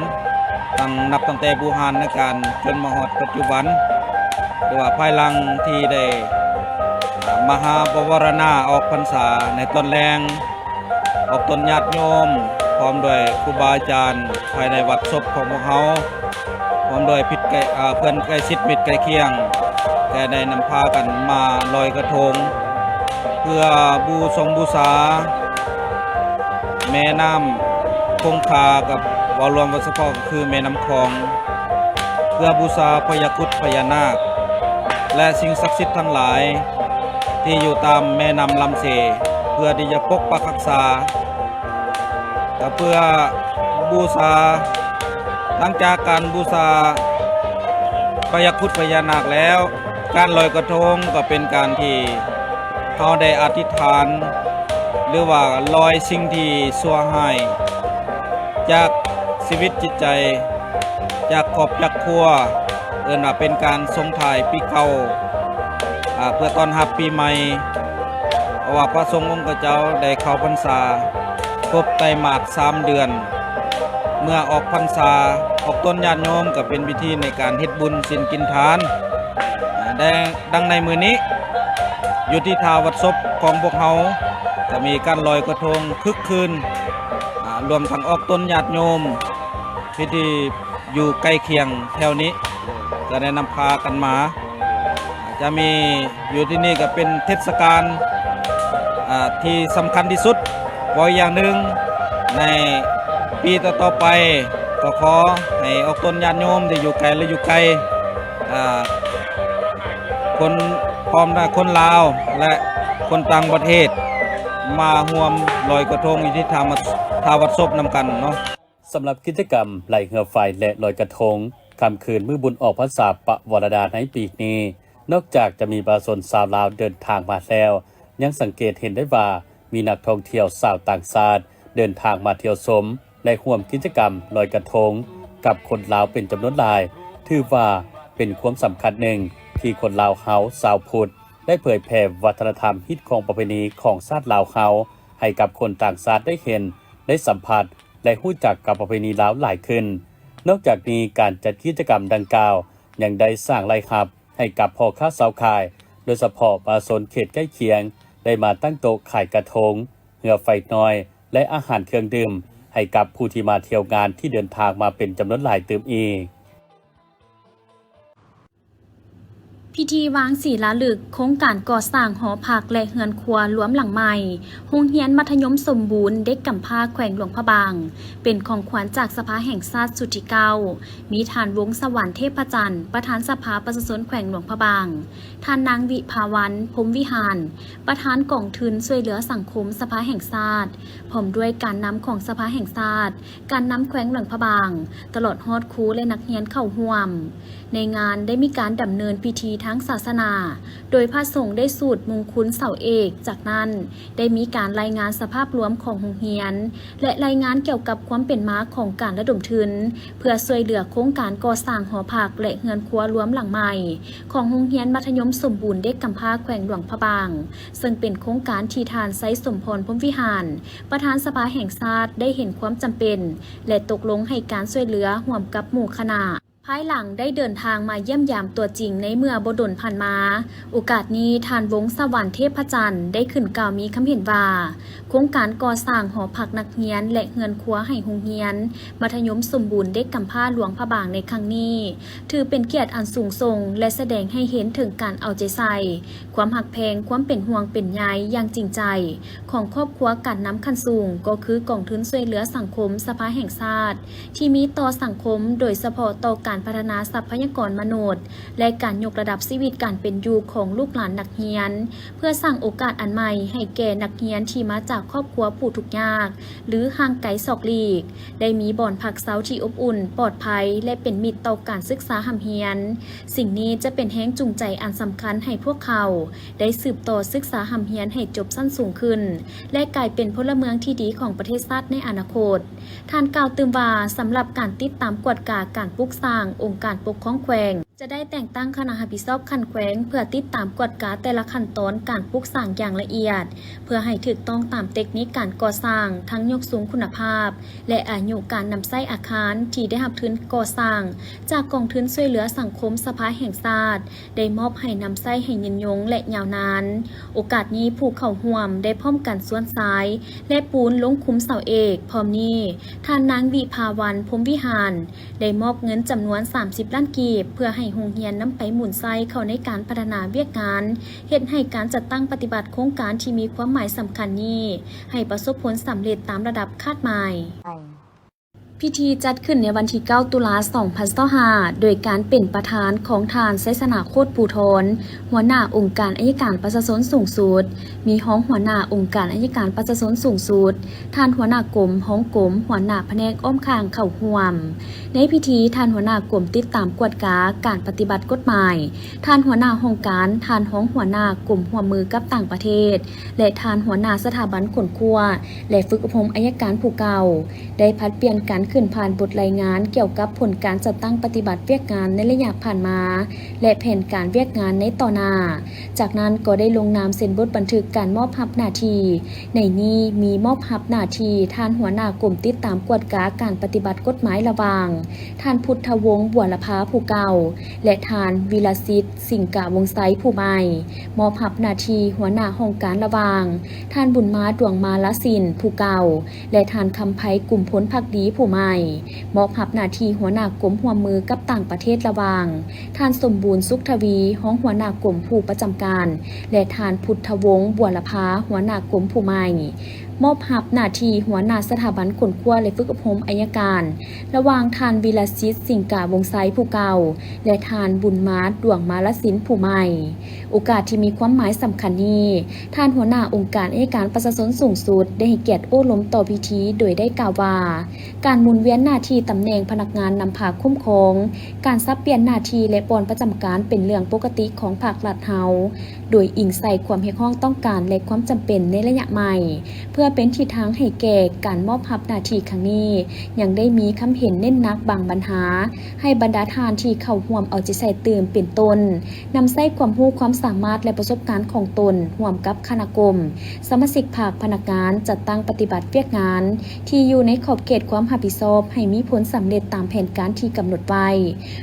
ຕັ້ງ ນັບຕັ້ງແຕ່ບູຮານນະການຈົນມາຮອດປັດຈຸບັນ ຫຼືວ່າພາຍຫຼັງທີ່ໄດ້ມະຫາປະວາລະນາອອກພັນສາໃນຕອນແລງ ອອກຕົນຍາດໂຍມ ພ້ອມດ້ວຍຄູບາອາຈານພາຍໃນວັດສົບຂອງພວກເຮົາ ພ້ອມດ້ວຍພິດໃກ້ ເອີ ເພື່ອນໃກ້ຊິດມິດໃກ້ຄຽງ ແຕ່ໄດ້ນຳພາກັນມາລອຍກະທົງ ເພື່ອບູຊົງບູຊາແມ່ນ້ຳຄົງຄາ ກັບເວົ້າລວມວ່າສະເພາະກໍຄືແມ່ນ້ຳຂອງ ເພື່ອບູຊາພະຍາຄຸດພະຍານາກ ແລະ ສິ່ງສັກສິດທັງຫຼາຍ ທີ່ຢູ່ຕາມແມ່ນ້ຳລຳເຊ ເພື່ອທີ່ຈະປົກປັກຮັກສາ ກໍເພື່ອບູຊາ. ຫຼັງຈາກການບູຊາພະຍາຄຸດພະຍານາກແລ້ວ ການລອຍກະທົງກໍເປັນການທີ່ເຮົາໄດ້ອະທິຖານ ຫຼືວ່າລອຍສິ່ງທີ່ຊົ່ວຮ້າຍຈາກຊີວິດຈິດໃຈ ຈາກຄອບຈາກຄົວ ເອີ້ນວ່າເປັນການສົ່ງທ້າຍປີເກົ່າ ອາ ເພື່ອຕ້ອນຮັບປີໃໝ່ ເພາະວ່າພະສົງອົງຄະເຈົ້າໄດ້ເຂົ້າພັນສາຄົບໄຕມາດສາມເດືອນ ເມື່ອອອກພັນສາ ອອກຕົນຍາດໂຍມກໍເປັນພິທີໃນການເຮັດບຸນສິນກິນທານ ອາ ແດ່ ດັ່ງໃນມື້ນີ້ ຢູ່ທີ່ທ່າວັດສົບຂອງພວກເຮົາ ກໍມີການລອຍກະທົງຄຶກຄື້ນ ອາ ລວມທັງອອກຕົນຍາດໂຍມ ທີ່ ທີ່ຢູ່ໃກ້ຄຽງແຖວນີ້ ກໍໄດ້ນຳພາກັນມາ ຈະມີຢູ່ທີ່ນີ້ກໍເປັນເທດສະການ ອາ ທີ່ສຳຄັນທີ່ສຸດ. ເວົ້າອີກຢ່າງໜຶ່ງ ໃນປີຕໍ່ໆໄປ ກໍຂໍໃຫ້ອອກຕົນຍາດໂຍມທີ່ຢູ່ໄກ ແລະ ຢູ່ໃກ້ ອາ ຄົນ ພ້ອມທັງຄົນລາວ ແລະ ຄົນຕ່າງປະເທດ ມາຮ່ວມລອຍກະທົງຢູ່ທີ່ທ່າ ທ່າວັດສົບນຳກັນເນາະ. ສຳລັບກິດຈະກຳໄລ່ເຮືອໄຟ ແລະ ລອຍກະທົງ ຄ່ຳຄືນມື້ບຸນອອກພັນສາປະວາລະດາໃນປີນີ້ ນອກຈາກຈະມີປະຊາຊົນຊາວລາວເດີນທາງມາແລ້ວ ຍັງສັງເກດເຫັນໄດ້ວ່າ ມີນັກທ່ອງທ່ຽວຊາວຕ່າງຊາດເດີນທາງມາທ່ຽວຊົມ ແລະ ຮ່ວມກິດຈະກຳລອຍກະທົງກັບຄົນລາວເປັນຈຳນວນຫຼາຍ, ຖືວ່າເປັນຄວາມສຳຄັນໜຶ່ງທີ່ຄົນລາວເຮົາຊາວພຸດ ໄດ້ເຜີຍແຜ່ວັດທະນະທຳ, ຮີດຄອງປະເພນີຂອງຊາດລາວເຮົາ ໃຫ້ກັບຄົນຕ່າງຊາດໄດ້ເຫັນ, ໄດ້ສຳຜັດ ແລະ ຮູ້ຈັກກັບປະເພນີລາວຫຼາຍຂຶ້ນ. ນອກຈາກນີ້, ການຈັດກິດຈະກຳດັ່ງກ່າວ ຍັງໄດ້ສ້າງລາຍຮັບໃຫ້ກັບພໍ່ຄ້າຊາວຂາຍ, ໂດຍສະເພາະປະຊາຊົນເຂດໃກ້ຄຽງ ໄດ້ມາຕັ້ງໂຕະຂາຍກະທົງ, ເຮືອໄຟນ້ອຍ ແລະ ອາຫານເຄື່ອງດື່ມ ໃຫ້ກັບຜູ້ທີ່ມາທ່ຽວງານທີ່ເດີນທາງມາເປັນຈຳນວນຫຼາຍຕື່ມອີກ. ພິທີວາງສີລາລຶກໂຄງການກໍ່ສ້າງຫໍພັກ ແລະ ເຮືອນຄົວລວມຫຼັງໃໝ່ ໂຮງຮຽນມັດທະຍົມສົມບູນເດັກກຳພ້າແຂວງຫຼວງພະບາງ ເປັນຂອງຂວັນຈາກສະພາແຫ່ງຊາດຊຸດທີເກົ້າ ມີທ່ານ ວົງສະຫວັນ ເທບພະຈັນ ປະທານສະພາປະຊາຊົນແຂວງຫຼວງພະບາງ, ທ່ານນາງ ວິພາວັນ ພົມວິຫານ ປະທານກອງທຶນຊ່ວຍເຫຼືອສັງຄົມສະພາແຫ່ງຊາດ ພ້ອມດ້ວຍການນຳຂອງສະພາແຫ່ງຊາດ, ການນຳແຂວງຫຼວງພະບາງ, ຕະຫຼອດຮອດຄູ ແລະ ນັກຮຽນເຂົ້າຮ່ວມ. ໃນງານໄດ້ມີການດຳເນີນພິທີທາງສາສະໜາ, ໂດຍພະສົງໄດ້ສູດມຸງຄຸນເສົາເອກ, ຈາກນັ້ນໄດ້ມີການລາຍງານສະພາບລວມຂອງໂຮງຮຽນ ແລະ ລາຍງານກ່ຽວກັບຄວາມເປັນມາຂອງການລະດົມທຶນ ເພື່ອຊ່ວຍເຫຼືອໂຄງການກໍ່ສ້າງຫໍພັກ ແລະ ເຮືອນຄົວລວມຫຼັງໃໝ່ ຂອງໂຮງຮຽນມັດທະຍົມສົມບູນເດັກກຳພ້າແຂວງຫຼວງພະບາງ, ເຊິ່ງເປັນໂຄງການທີ່ທ່ານ ໄຊສົມພອນ ພົມວິຫານ ປະທານສະພາແຫ່ງຊາດ ໄດ້ເຫັນຄວາມຈຳເປັນ ແລະ ຕົກລົງໃຫ້ການຊ່ວຍເຫຼືອຮ່ວມກັບໝູ່ຄະນະ. ພາຍຫຼັງໄດ້ເດີນທາງມາຢ້ຽມຢາມຕົວຈິງໃນເມື່ອບໍ່ດົນຜ່ານມາ, ໂອກາດນີ້ ທ່ານ ວົງສະຫວັນ ເທບພະຈັນ ໄດ້ຂຶ້ນກ່າວມີຄຳເຫັນວ່າ ໂຄງການກໍ່ສ້າງຫໍພັກນັກຮຽນ ແລະ ເຮືອນຄົວໃຫ້ໂຮງຮຽນມັດທະຍົມສົມບູນເດັກກຳພ້າຫຼວງພະບາງໃນຄັ້ງນີ້ ຖືເປັນກຽດອັນສູງສົ່ງ ແລະ ສະແດງໃຫ້ເຫັນເຖິງການເອົາໃຈໃສ່, ຄວາມຮັກແພງ, ຄວາມເປັນຫ່ວງເປັນໃຍຢ່າງຈິງໃຈຂອງຄອບຄົວການນຳຂັ້ນສູງ ກໍຄືກອງທຶນຊ່ວຍເຫຼືອສັງຄົມສະພາແຫ່ງຊາດ ທີ່ມີຕໍ່ສັງຄົມ, ໂດຍສະເພາະຕໍ່ການພັດທະນາຊັບພະຍາກອນມະນຸດ ແລະ ການຍົກລະດັບຊີວິດການເປັນຢູ່ຂອງລູກຫຼານນັກຮຽນ, ເພື່ອສ້າງໂອກາດອັນໃໝ່ໃຫ້ແກ່ນັກຮຽນທີ່ມາຈາກຄອບຄົວຜູ້ທຸກຍາກ ຫຼື ຫ່າງໄກສອກຫຼີກ, ໄດ້ມີບ່ອນພັກເຊົາທີ່ອົບອຸ່ນ, ປອດໄພ ແລະ ເປັນມິດຕໍ່ການສຶກສາຮ່ຳຮຽນ. ສິ່ງນີ້ຈະເປັນແຮງຈູງໃຈອັນສຳຄັນໃຫ້ພວກເຂົາໄດ້ສືບຕໍ່ສຶກສາຮ່ຳຮຽນໃຫ້ຈົບຊັ້ນສູງຂຶ້ນ ແລະ ກາຍເປັນພົນລະເມືອງທີ່ດີຂອງປະເທດຊາດໃນອະນາຄົດ. ທ່ານກ່າວຕື່ມວ່າ, ສຳລັບການຕິດຕາມກວດກາການປຸກສ້າງອົງການປົກຄອງແຂວງ, ຈະໄດ້ແຕ່ງຕັ້ງຄະນະຮັບຜິດຊອບຂັ້ນແຂວງ ເພື່ອຕິດຕາມກວດກາແຕ່ລະຂັ້ນຕອນການປຸກສ້າງຢ່າງລະອຽດ ເພື່ອໃຫ້ຖືກຕ້ອງຕາມເຕັກນິກການກໍ່ສ້າງ, ທັງຍົກສູງຄຸນນະພາບ ແລະ ອາຍຸການນຳໃຊ້ອາຄານທີ່ໄດ້ຮັບທຶນກໍ່ສ້າງ ຈາກກອງທຶນຊ່ວຍເຫຼືອສັງຄົມສະພາແຫ່ງຊາດ ໄດ້ມອບໃຫ້ນຳໃຊ້ໃຫ້ຍືນຍົງ ແລະ ຍາວນານ. ໂອກາດນີ້ ຜູ້ເຂົ້າຮ່ວມໄດ້ພ້ອມກັນຊວນຊາຍ ແລະ ປູນລົງຄຸມເສົາເອກ. ພ້ອມນີ້ ທ່ານນາງ ວິພາວັນ ພົມວິຫານ ໄດ້ມອບເງິນຈຳນວນສາມສິບລ້ານກີບ ເພື່ອໃຫ້ໂຮງຮຽນນຳໄປໝູນໃຊ້ເຂົ້າໃນການພັດທະນາວຽກງານ, ເຮັດໃຫ້ການຈັດຕັ້ງປະຕິບັດໂຄງການທີ່ມີຄວາມໝາຍສຳຄັນນີ້ ໃຫ້ປະສົບຜົນສຳເລັດຕາມລະດັບຄາດໝາຍ. ພິທີຈັດຂຶ້ນໃນວັນທີເກົ້າ ຕຸລາ ສອງພັນຊາວຫ້າ ໂດຍການເປັນປະທານຂອງທ່ານ ໄຊຊະນະ ໂຄດພູທອນ ຫົວໜ້າອົງການໄອຍະການປະຊາຊົນສູງສຸດ, ມີຮອງຫົວໜ້າອົງການໄອຍະການປະຊາຊົນສູງສຸດ, ທ່ານຫົວໜ້າກົມ, ຮອງກົມ, ຫົວໜ້າພະແນກອ້ອມຂ້າງເຂົ້າຮ່ວມ. ໃນພິທີ, ທ່ານຫົວໜ້າກົມຕິດຕາມກວດກາການປະຕິບັດກົດໝາຍ, ທ່ານຫົວໜ້າຫ້ອງການ, ທ່ານຮອງຫົວໜ້າກົມຮ່ວມມືກັບຕ່າງປະເທດ ແລະ ທ່ານຫົວໜ້າສະຖາບັນຄົ້ນຄວ້າ ແລະ ຝຶກອົບຮົມໄອຍະການຜູ້ເກົ່າ ໄດ້ຜັດປ່ຽນກັນຂຶ້ນຜ່ານບົດລາຍງານກ່ຽວກັບຜົນການຈັດຕັ້ງປະຕິບັດວຽກງານໃນໄລຍະຜ່ານມາ ແລະ ແຜນການວຽກງານໃນຕໍ່ໜ້າ. ຈາກນັ້ນກໍໄດ້ລົງນາມເຊັນບົດບັນທຶກການມອບຮັບໜ້າທີ່. ໃນນີ້ມີມອບຮັບໜ້າທີ່ທ່ານຫົວໜ້າກົມຕິດຕາມກວດກາການປະຕິບັດກົດໝາຍລະຫວ່າງ ທ່ານ ພຸດທະວົງ ບົວລະພາ ຜູ້ເກົ່າ ແລະ ທ່ານ ວິລະສິດ ສິງກະວົງໄຊ ຜູ້ໃໝ່. ມອບຮັບໜ້າທີ່ຫົວໜ້າຫ້ອງການລະຫວ່າງ ທ່ານ ບຸນມາ ດວງມາລະສິນ ຜູ້ເກົ່າ ແລະ ທ່ານ ຄຳໄພ ກຸມພົນພັກດີ ຜູ້ໃໝ່. ມອບຮັບໜ້າທີ່ຫົວໜ້າກົມຮ່ວມມືກັບຕ່າງປະເທດລະຫວ່າງ ທ່ານ ສົມບູນ ສຸກທະວີ ຮອງຫົວໜ້າກົມຜູ້ປະຈຳການ ແລະ ທ່ານ ພຸດທະວົງ ບົວລະພາ ຫົວໜ້າກົມຜູ້ໃໝ່. ມອບຮັບໜ້າທີ່ຫົວໜ້າສະຖາບັນຄົ້ນຄວ້າ ແລະ ຝຶກອົບຮົມໄອຍະການ ລະຫວ່າງທ່ານ ວິລະສິດ ສິງກາວົງໄຊ ຜູ້ເກົ່າ ແລະ ທ່ານ ບຸນມາ ດວງມາລະສິນ ຜູ້ໃໝ່. ໂອກາດທີ່ມີຄວາມໝາຍສຳຄັນນີ້, ທ່ານຫົວໜ້າອົງການໄອຍະການປະຊາຊົນສູງສຸດ ໄດ້ໃຫ້ກຽດໂອ້ລົມຕໍ່ພິທີ ໂດຍໄດ້ກ່າວວ່າ ການໝູນວຽນໜ້າທີ່ຕຳແໜ່ງພະນັກງານນຳພາຄຸ້ມຄອງ, ການສັບປ່ຽນໜ້າທີ່ ແລະ ບ່ອນປະຈຳການເປັນເລື່ອງປົກກະຕິຂອງພາກລັດເຮົາ, ໂດຍອີງໃສ່ຄວາມຮຽກຮ້ອງຕ້ອງການ ແລະ ຄວາມຈຳເປັນໃນໄລຍະໃໝ່. ເພື່ອເປັນທິດທາງໃຫ້ແກ່ການມອບຮັບໜ້າທີ່ຄັ້ງນີ້, ຍັງໄດ້ມີຄຳເຫັນເນັ້ນໜັກບາງບັນຫາ ໃຫ້ບັນດາທ່ານທີ່ເຂົ້າຮ່ວມເອົາໃຈໃສ່ຕື່ມ ເປັນຕົ້ນ ນຳໃຊ້ຄວາມຮູ້ຄວາມສາມາດ ແລະ ປະສົບການຂອງຕົນ ຮ່ວມກັບຄະນະກົມ, ສະມາຊິກພັກ, ພະນັກງານ, ຈັດຕັ້ງປະຕິບັດວຽກງານ ທີ່ຢູ່ໃນຂອບເຂດຄວາມຮັບຜິດຊອບ ໃຫ້ມີຜົນສຳເລັດຕາມແຜນການທີ່ກຳນົດໄວ້,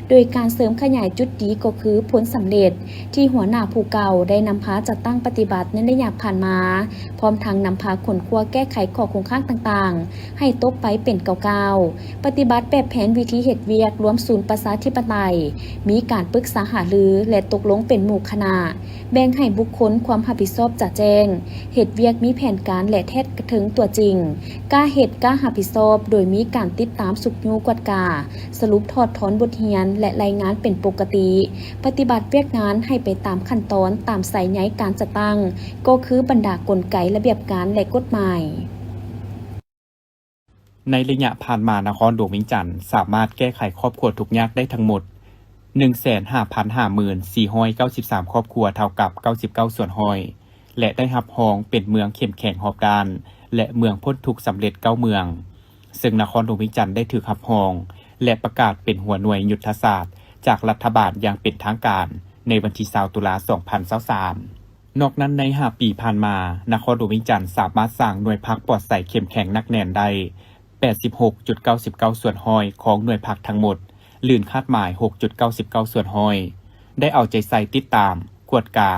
ໂດຍການເສີມຂະຫຍາຍຈຸດດີກໍຄືຜົນສຳເລັດ ທີ່ຫົວໜ້າຜູ້ເກົ່າໄດ້ນຳພາຈັດຕັ້ງປະຕິບັດໃນໄລຍະຜ່ານມາ, ພ້ອມທັງນຳພາຄົ້ນຄວ້າແກ້ໄຂຂໍ້ຄົງຄ້າງຕ່າງໆ ໃຫ້ຕົກໄປເປັນກ້າວໆ, ປະຕິບັດແບບແຜນວິທີເຮັດວຽກລວມສູນປະຊາທິປະໄຕ, ມີການປຶກສາຫາລື ແລະ ຕົກລົງເປັນໝູ່ຄະນະ, ແບ່ງໃຫ້ບຸກຄົນຄວາມຮັບຜິດຊອບຈະແຈ້ງ, ເຮັດວຽກມີແຜນການ ແລະ ແທດກະເທິງຕົວຈິງ, ກ້າເຮັດ, ກ້າຮັບຜິດຊອບ, ໂດຍມີການຕິດຕາມຊຸກຍູ້ກວດກາ, ສະຫຼຸບຖອດຖອນບົດຮຽນ ແລະ ລາຍງານເປັນປົກກະຕິ, ປະຕິບັດວຽກງານໃຫ້ໄປຕາມຂັ້ນຕອນ, ຕາມສາຍໃຍການຈັດຕັ້ງ, ກໍຄືບັນດາກົນໄກ, ລະບຽບການ ແລະ ກົດໝາຍ. ໃນໄລຍະຜ່ານມາ, ນະຄອນຫຼວງວຽງຈັນສາມາດແກ້ໄຂຄອບຄົວທຸກຍາກໄດ້ທັງໝົດ ໜຶ່ງແສນຫ້າພັນຫ້າໝື່ນສີ່ຮ້ອຍເກົ້າສິບສາມຄອບຄົວ, ເທົ່າກັບເກົ້າສິບເກົ້າສ່ວນຮ້ອຍ ແລະ ໄດ້ຮັບຮອງເປັນເມືອງເຂັ້ມແຂງຮອບດ້ານ ແລະ ເມືອງພົ້ນທຸກສຳເລັດເກົ້າເມືອງ, ເຊິ່ງນະຄອນຫຼວງວຽງຈັນໄດ້ຖືກຮັບຮອງ ແລະ ປະກາດເປັນຫົວໜ່ວຍຍຸດທະສາດຈາກລັດຖະບານຢ່າງເປັນທາງການໃນວັນທີຊາວ ຕຸລາ ສອງພັນຊາວສາມ. ນອກນັ້ນ, ໃນຫ້າປີຜ່ານມາ, ນະຄອນຫຼວງວຽງຈັນສາມາດສ້າງໜ່ວຍພັກປອດໃສເຂັ້ມແຂງໜັກແໜ້ນໄດ້ ແປດສິບຫົກຈຸດເກົ້າສິບເກົ້າສ່ວນຮ້ອຍຂອງໜ່ວຍພັກທັງໝົດ, ລື່ນຄາດໝາຍ ຫົກຈຸດເກົ້າສິບເກົ້າສ່ວນຮ້ອຍ, ໄດ້ເອົາໃຈໃສ່ຕິດຕາມ, ກວດກາ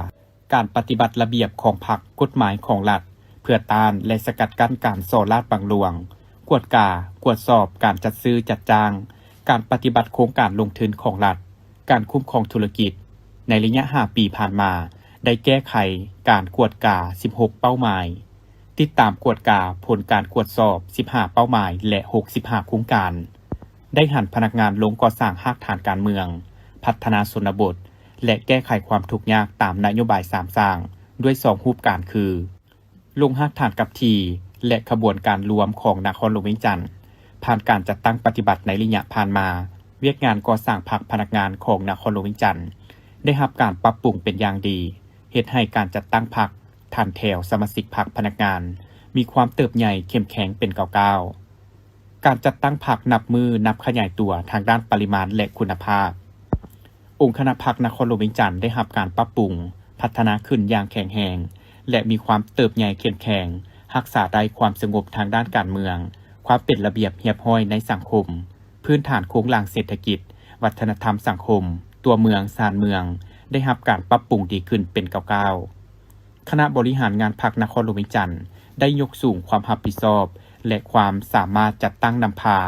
ການປະຕິບັດລະບຽບຂອງພັກ, ກົດໝາຍຂອງລັດ ເພື່ອຕ້ານ ແລະ ສະກັດກັ້ນການສໍ້ລາດບັງຫຼວງ, ກວດກາ, ກວດສອບການຈັດຊື້ຈັດຈ້າງ, ການປະຕິບັດໂຄງການລົງທຶນຂອງລັດ, ການຄຸ້ມຄອງທຸລະກິດ. ໃນໄລຍະຫ້າປີຜ່ານມາ, ໄດ້ແກ້ໄຂການກວດກາສິບຫົກເປົ້າໝາຍ, ຕິດຕາມກວດກາຜົນການກວດສອບສິບຫ້າເປົ້າໝາຍ ແລະ ຫົກສິບຫ້າໂຄງການ, ໄດ້ຫັນພະນັກງານລົງກໍ່ສ້າງຮາກຖານການເມືອງ, ພັດທະນາຊົນນະບົດ ແລະ ແກ້ໄຂຄວາມທຸກຍາກຕາມນະໂຍບາຍສາມສ້າງ ດ້ວຍສອງຮູບການຄື ລົງຮາກຖານກັບທີ່ ແລະ ຂະບວນການລວມຂອງນະຄອນຫຼວງວຽງຈັນ. ຜ່ານການຈັດຕັ້ງປະຕິບັດໃນໄລຍະຜ່ານມາ, ວຽກງານກໍ່ສ້າງພັກພະນັກງານຂອງນະຄອນຫຼວງວຽງຈັນ ໄດ້ຮັບການປັບປຸງເປັນຢ່າງດີ, ເຮັດໃຫ້ການຈັດຕັ້ງພັກ, ຖັນແຖວສະມາຊິກພັກພະນັກງານ ມີຄວາມເຕີບໃຫຍ່ເຂັ້ມແຂງເປັນກ້າວໆ. ການຈັດຕັ້ງພັກນັບມື້ນັບຂະຫຍາຍຕົວທາງດ້ານປະລິມານ ແລະ ຄຸນນະພາບ. ອົງຄະນະພັກນະຄອນຫຼວງວຽງຈັນໄດ້ຮັບການປັບປຸງ, ພັດທະນາຂຶ້ນຢ່າງແຂງແຮງ ແລະ ມີຄວາມເຕີບໃຫຍ່ເຂັ້ມແຂງ, ຮັກສາໄດ້ຄວາມສະຫງົບທາງດ້ານການເມືອງ, ຄວາມເປັນລະບຽບຮຽບຮ້ອຍໃນສັງຄົມ, ພື້ນຖານໂຄງລ່າງເສດຖະກິດ, ວັດທະນະທຳສັງຄົມ, ຕົວເມືອງ, ຊານເມືອງ ໄດ້ຮັບການປັບປຸງດີຂຶ້ນເປັນກ້າວໆ. ຄະນະບໍລິຫານງານພັກນະຄອນຫຼວງວຽງຈັນໄດ້ຍົກສູງຄວາມຮັບຜິດຊອບ ແລະ ຄວາມສາມາດຈັດຕັ້ງນຳພາ,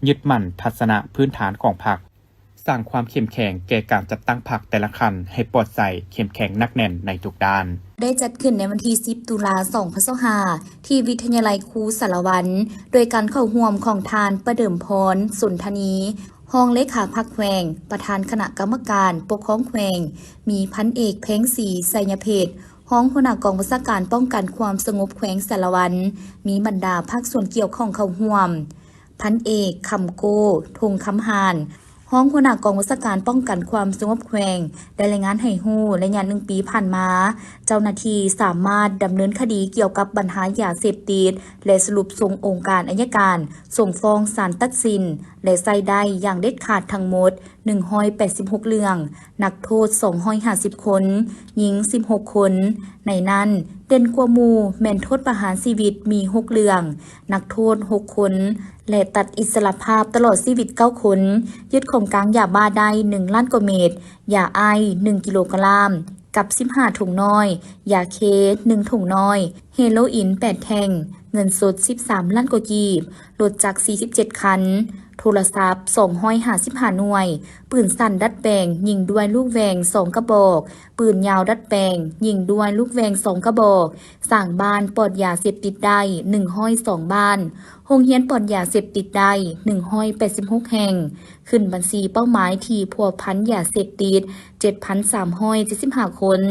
ຍຶດໝັ້ນທັດສະນະພື້ນຖານຂອງພັກ, ສ້າງຄວາມເຂັ້ມແຂງແກ່ການຈັດຕັ້ງພັກແຕ່ລະຂັ້ນໃຫ້ປອດໃສ, ເຂັ້ມແຂງໜັກແໜ້ນໃນທຸກດ້ານ. ໄດ້ຈັດຂຶ້ນໃນວັນທີສິບ ຕຸລາ ສອງພັນຊາວຫ້າ ທີ່ວິທະຍາໄລຄູສາລະວັນ ໂດຍການເຂົ້າຮ່ວມຂອງທ່ານ ປະເດີມພອນ ສົນທະນີ ຮອງເລຂາພັກແຂວງ, ປະທານຄະນະກຳມະການປົກຄອງແຂວງ, ມີພັນເອກ ແພງສີ ໄຊຍະເພັດ ຮອງຫົວໜ້າກອງບັນຊາການປ້ອງກັນຄວາມສະຫງົບແຂວງສາລະວັນ, ມີບັນດາພາກສ່ວນກ່ຽວຂ້ອງເຂົ້າຮ່ວມ. ພັນເອກ ຄຳໂກ້ ທົງຄຳຫານ ຮອງຫົວໜ້າກອງບັນຊາການປ້ອງກັນຄວາມສະຫງົບແຂວງ ໄດ້ລາຍງານໃຫ້ຮູ້, ໄລຍະໜຶ່ງປີຜ່ານມາ, ເຈົ້າໜ້າທີ່ສາມາດດຳເນີນຄະດີກ່ຽວກັບບັນຫາຢາເສບຕິດ ແລະ ສະຫຼຸບສົ່ງອົງການໄອຍະການສົ່ງຟ້ອງສານຕັດສິນ ແລະ ໃຊ້ໄດ້ຢ່າງເດັດຂາດທັງໝົດ ໜຶ່ງຮ້ອຍແປດສິບຫົກເລື່ອງ, ນັກໂທດສອງຮ້ອຍຫ້າສິບຄົນ, ຍິງສິບຫົກຄົນ. ໃນນັ້ນ ເດັ່ນກວ່າໝູ່ແມ່ນໂທດປະຫານຊີວິດມີຫົກເລື່ອງ, ນັກໂທດຫົກຄົນ ແລະ ຕັດອິດສະຫຼະພາບຕະຫຼອດຊີວິດເກົ້າຄົນ. ຍຶດຂອງກາງຢາບ້າໄດ້ໜຶ່ງລ້ານກວ່າເມັດ, ຢາໄອສ໌ໜຶ່ງກິໂລກຣາມ ກັບສິບຫ້າຖົງນ້ອຍ, ຢາເຄໜຶ່ງຖົງນ້ອຍ, ເຮໂລອິນແປດແທ່ງ, ເງິນສົດສິບສາມລ້ານກວ່າກີບ, ລົດຈັກສີ່ສິບເຈັດຄັນ, ໂທລະສັບສອງຮ້ອຍຫ້າສິບຫ້າໜ່ວຍ, ປືນສັ້ນດັດແປງຍິງດ້ວຍລູກແຫວ່ງສອງກະບອກ, ປືນຍາວດັດແປງຍິງດ້ວຍລູກແຫວ່ງສອງກະບອກ, ສ້າງບ້ານປອດຢາເສບຕິດໄດ້ໜຶ່ງຮ້ອຍສອງບ້ານ, ໂຮງຮຽນປອດຢາເສບຕິດໄດ້ໜຶ່ງຮ້ອຍແປດສິບຫົກແຫ່ງ, ຂຶ້ນບັນຊີເປົ້າໝາຍທີ່ພົວພັນຢາເສບຕິດເຈັດພັນສາມຮ້ອຍເຈັດສິບຫ້າຄົນ,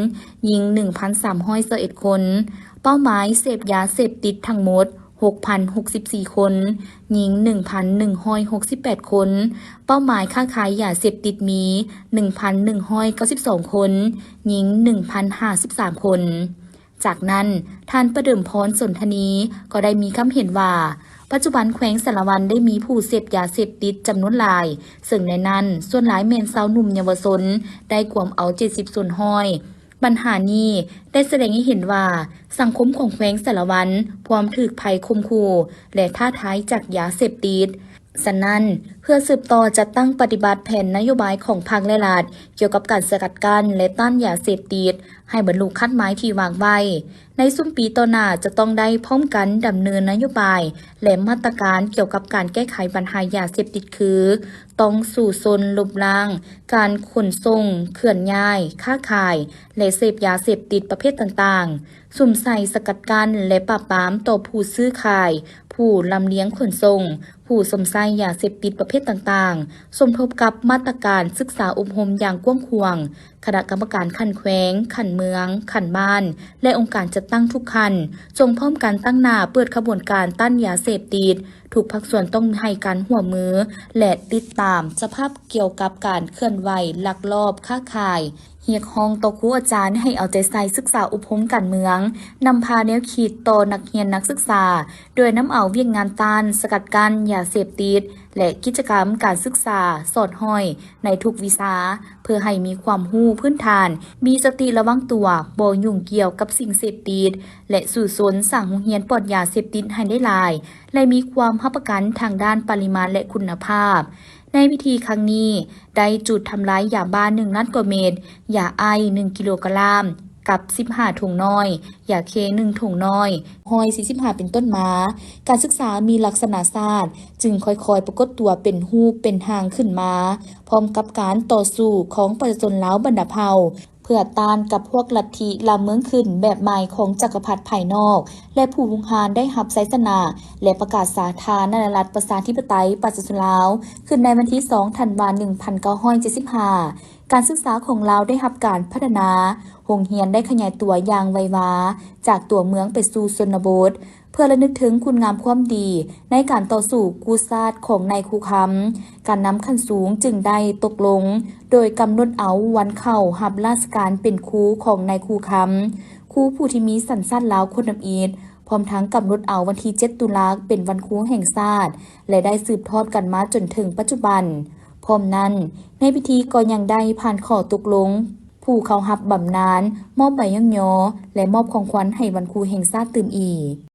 ຍິງໜຶ່ງພັນສາມຮ້ອຍຊາວເອັດຄົນ, ເປົ້າໝາຍເສບຢາເສບຕິດທັງໝົດຫົກພັນຫົກສິບສີ່ຄົນ, ຍິງໜຶ່ງພັນໜຶ່ງຮ້ອຍຫົກສິບແປດຄົນ, ເປົ້າໝາຍຄ້າຂາຍຢາເສບຕິດມີໜຶ່ງພັນໜຶ່ງຮ້ອຍເກົ້າສິບສອງຄົນ, ຍິງໜຶ່ງພັນຫ້າສິບສາມຄົນ. ຈາກນັ້ນ, ທ່ານປະເດີມພອນ ສົນທະນີ ກໍໄດ້ມີຄຳເຫັນວ່າ, ປັດຈຸບັນແຂວງສາລະວັນໄດ້ມີຜູ້ເສບຢາເສບຕິດຈຳນວນຫຼາຍ, ເຊິ່ງໃນນັ້ນສ່ວນຫຼາຍແມ່ນຊາວໜຸ່ມເຍົາວະຊົນ, ໄດ້ກວມເອົາເຈັດສິບສ່ວນຮ້ອຍ. ບັນຫານີ້ໄດ້ສະແດງໃຫ້ເຫັນວ່າ ສັງຄົມຂອງແຂວງສາລະວັນພວມຖືກໄພຂົ່ມຂູ່ ແລະ ທ້າທາຍຈາກຢາເສບຕິດ. ສະນັ້ນ, ເພື່ອສືບຕໍ່ຈັດຕັ້ງປະຕິບັດແຜນນະໂຍບາຍຂອງພັກ ແລະ ລັດ ກ່ຽວກັບການສະກັດກັ້ນ ແລະ ຕ້ານຢາເສບຕິດ ໃຫ້ບັນລຸຄາດໝາຍທີ່ວາງໄວ້, ໃນຊຸມປີຕໍ່ໜ້າຈະຕ້ອງໄດ້ພ້ອມກັນດຳເນີນນະໂຍບາຍ ແລະ ມາດຕະການກ່ຽວກັບການແກ້ໄຂບັນຫາຢາເສບຕິດ ຄື ຕ້ອງສູ້ຊົນລົບລ້າງການຂົນສົ່ງ, ເຄື່ອນຍ້າຍ, ຄ້າຂາຍ ແລະ ເສບຢາເສບຕິດປະເພດຕ່າງໆ, ສຸມໃສ່ສະກັດກັ້ນ ແລະ ປາບປາມຕໍ່ຜູ້ຊື້ຂາຍ, ຜູ້ລຳລຽງຂົນສົ່ງ, ຜູ້ຊົມໃຊ້ຢາເສບຕິດປະເພດຕ່າງໆ, ສົມທົບກັບມາດຕະການສຶກສາອົບຮົມຢ່າງກວ້າງຂວາງ, ຄະນະກຳມະການຂັ້ນແຂວງ, ຂັ້ນເມືອງ, ຂັ້ນບ້ານ ແລະ ອົງການຈັດຕັ້ງທຸກຂັ້ນ ຈົ່ງພ້ອມກັນຕັ້ງໜ້າເປີດຂະບວນການຕ້ານຢາເສບຕິດ. ທຸກພາກສ່ວນຕ້ອງໃຫ້ການຮ່ວມມື ແລະ ຕິດຕາມສະພາບກ່ຽວກັບການເຄື່ອນໄຫວລັກລອບຄ້າຂາຍ. ຮຽກຮ້ອງຕໍ່ຄູອາຈານໃຫ້ເອົາໃຈໃສ່ສຶກສາອົບຮົມການເມືອງ, ນຳພາແນວຄິດຕໍ່ນັກຮຽນນັກສຶກສາ ໂດຍນຳເອົາວຽກງານຕ້ານສະກັດກັ້ນຢາເສບຕິດ ແລະ ກິດຈະກຳການສຶກສາສອດຫ້ອຍໃນທຸກວິຊາ ເພື່ອໃຫ້ມີຄວາມຮູ້ພື້ນຖານ, ມີສະຕິລະວັງຕົວ, ບໍ່ຫຍຸ້ງກ່ຽວກັບສິ່ງເສບຕິດ ແລະ ສູ້ຊົນສ້າງໂຮງຮຽນປອດຢາເສບຕິດໃຫ້ໄດ້ຫຼາຍ ແລະ ມີຄວາມຮັບປະກັນທາງດ້ານປະລິມານ ແລະ ຄຸນນະພາບ. ໃນພິທີຄັ້ງນີ້ ໄດ້ຈູດທຳລາຍຢາບ້າໜຶ່ງລ້ານກວ່າເມັດ, ຢາໄອສ໌ໜຶ່ງກິໂລກຣາມ ກັບສິບຫ້າຖົງນ້ອຍ, ຢາເຄໜຶ່ງຖົງນ້ອຍ, ຮ້ອຍສີ່ສິບຫ້າເປັນຕົ້ນມາ. ການສຶກສາມີລັກສະນະຊາດ ຈຶ່ງຄ່ອຍໆປາກົດຕົວເປັນຮູບເປັນຮ່າງຂຶ້ນມາ, ພ້ອມກັບການຕໍ່ສູ້ຂອງປະຊາຊົນລາວບັນດາເຜົ່າ ເພື່ອຕ້ານກັບພວກລັດທິລ່າເມືອງຂຶ້ນແບບໃໝ່ຂອງຈັກກະພັດພາຍນອກ ແລະ ຜູ້ຮຸກຮານໄດ້ຮັບໄຊຊະນະ ແລະ ປະກາດສາທາລະນະລັດປະຊາທິປະໄຕປະຊາຊົນລາວ ຂຶ້ນໃນວັນທີສອງ ທັນວາ ໜຶ່ງພັນເກົ້າຮ້ອຍເຈັດສິບຫ້າ. ການສຶກສາຂອງລາວໄດ້ຮັບການພັດທະນາ, ໂຮງຮຽນໄດ້ຂະຫຍາຍຕົວຢ່າງໄວວາ ຈາກຕົວເມືອງໄປສູ່ຊົນນະບົດ. ເພື່ອລະນຶກເຖິງຄຸນງາມຄວາມດີໃນການຕໍ່ສູ້ກູ້ຊາດຂອງນາຍຄູຄຳ, ການນຳຂັ້ນສູງຈຶ່ງໄດ້ຕົກລົງ ໂດຍກຳນົດເອົາວັນເຂົ້າຮັບລາຊະການເປັນຄູຂອງນາຍຄູຄຳ, ຄູຜູ້ທີ່ມີສັນຊາດລາວຄົນທຳອິດ, ພ້ອມທັງກຳນົດເອົາວັນທີເຈັດ ຕຸລາ ເປັນວັນຄູແຫ່ງຊາດ ແລະ ໄດ້ສືບທອດກັນມາຈົນເຖິງປັດຈຸບັນ. ພ ພ້ອມນັ້ນ, ໃນພິທີກໍຍັງໄດ້ຜ່ານຂໍ້ຕົກລົງຜູ້ເຂົ້າຮັບບຳນານ, ມອບໃບຍ້ອງຍໍ ແລະ ມອບຂອງຂວັນໃຫ້ວັນຄູແຫ່ງຊາດຕື່ມອີກ.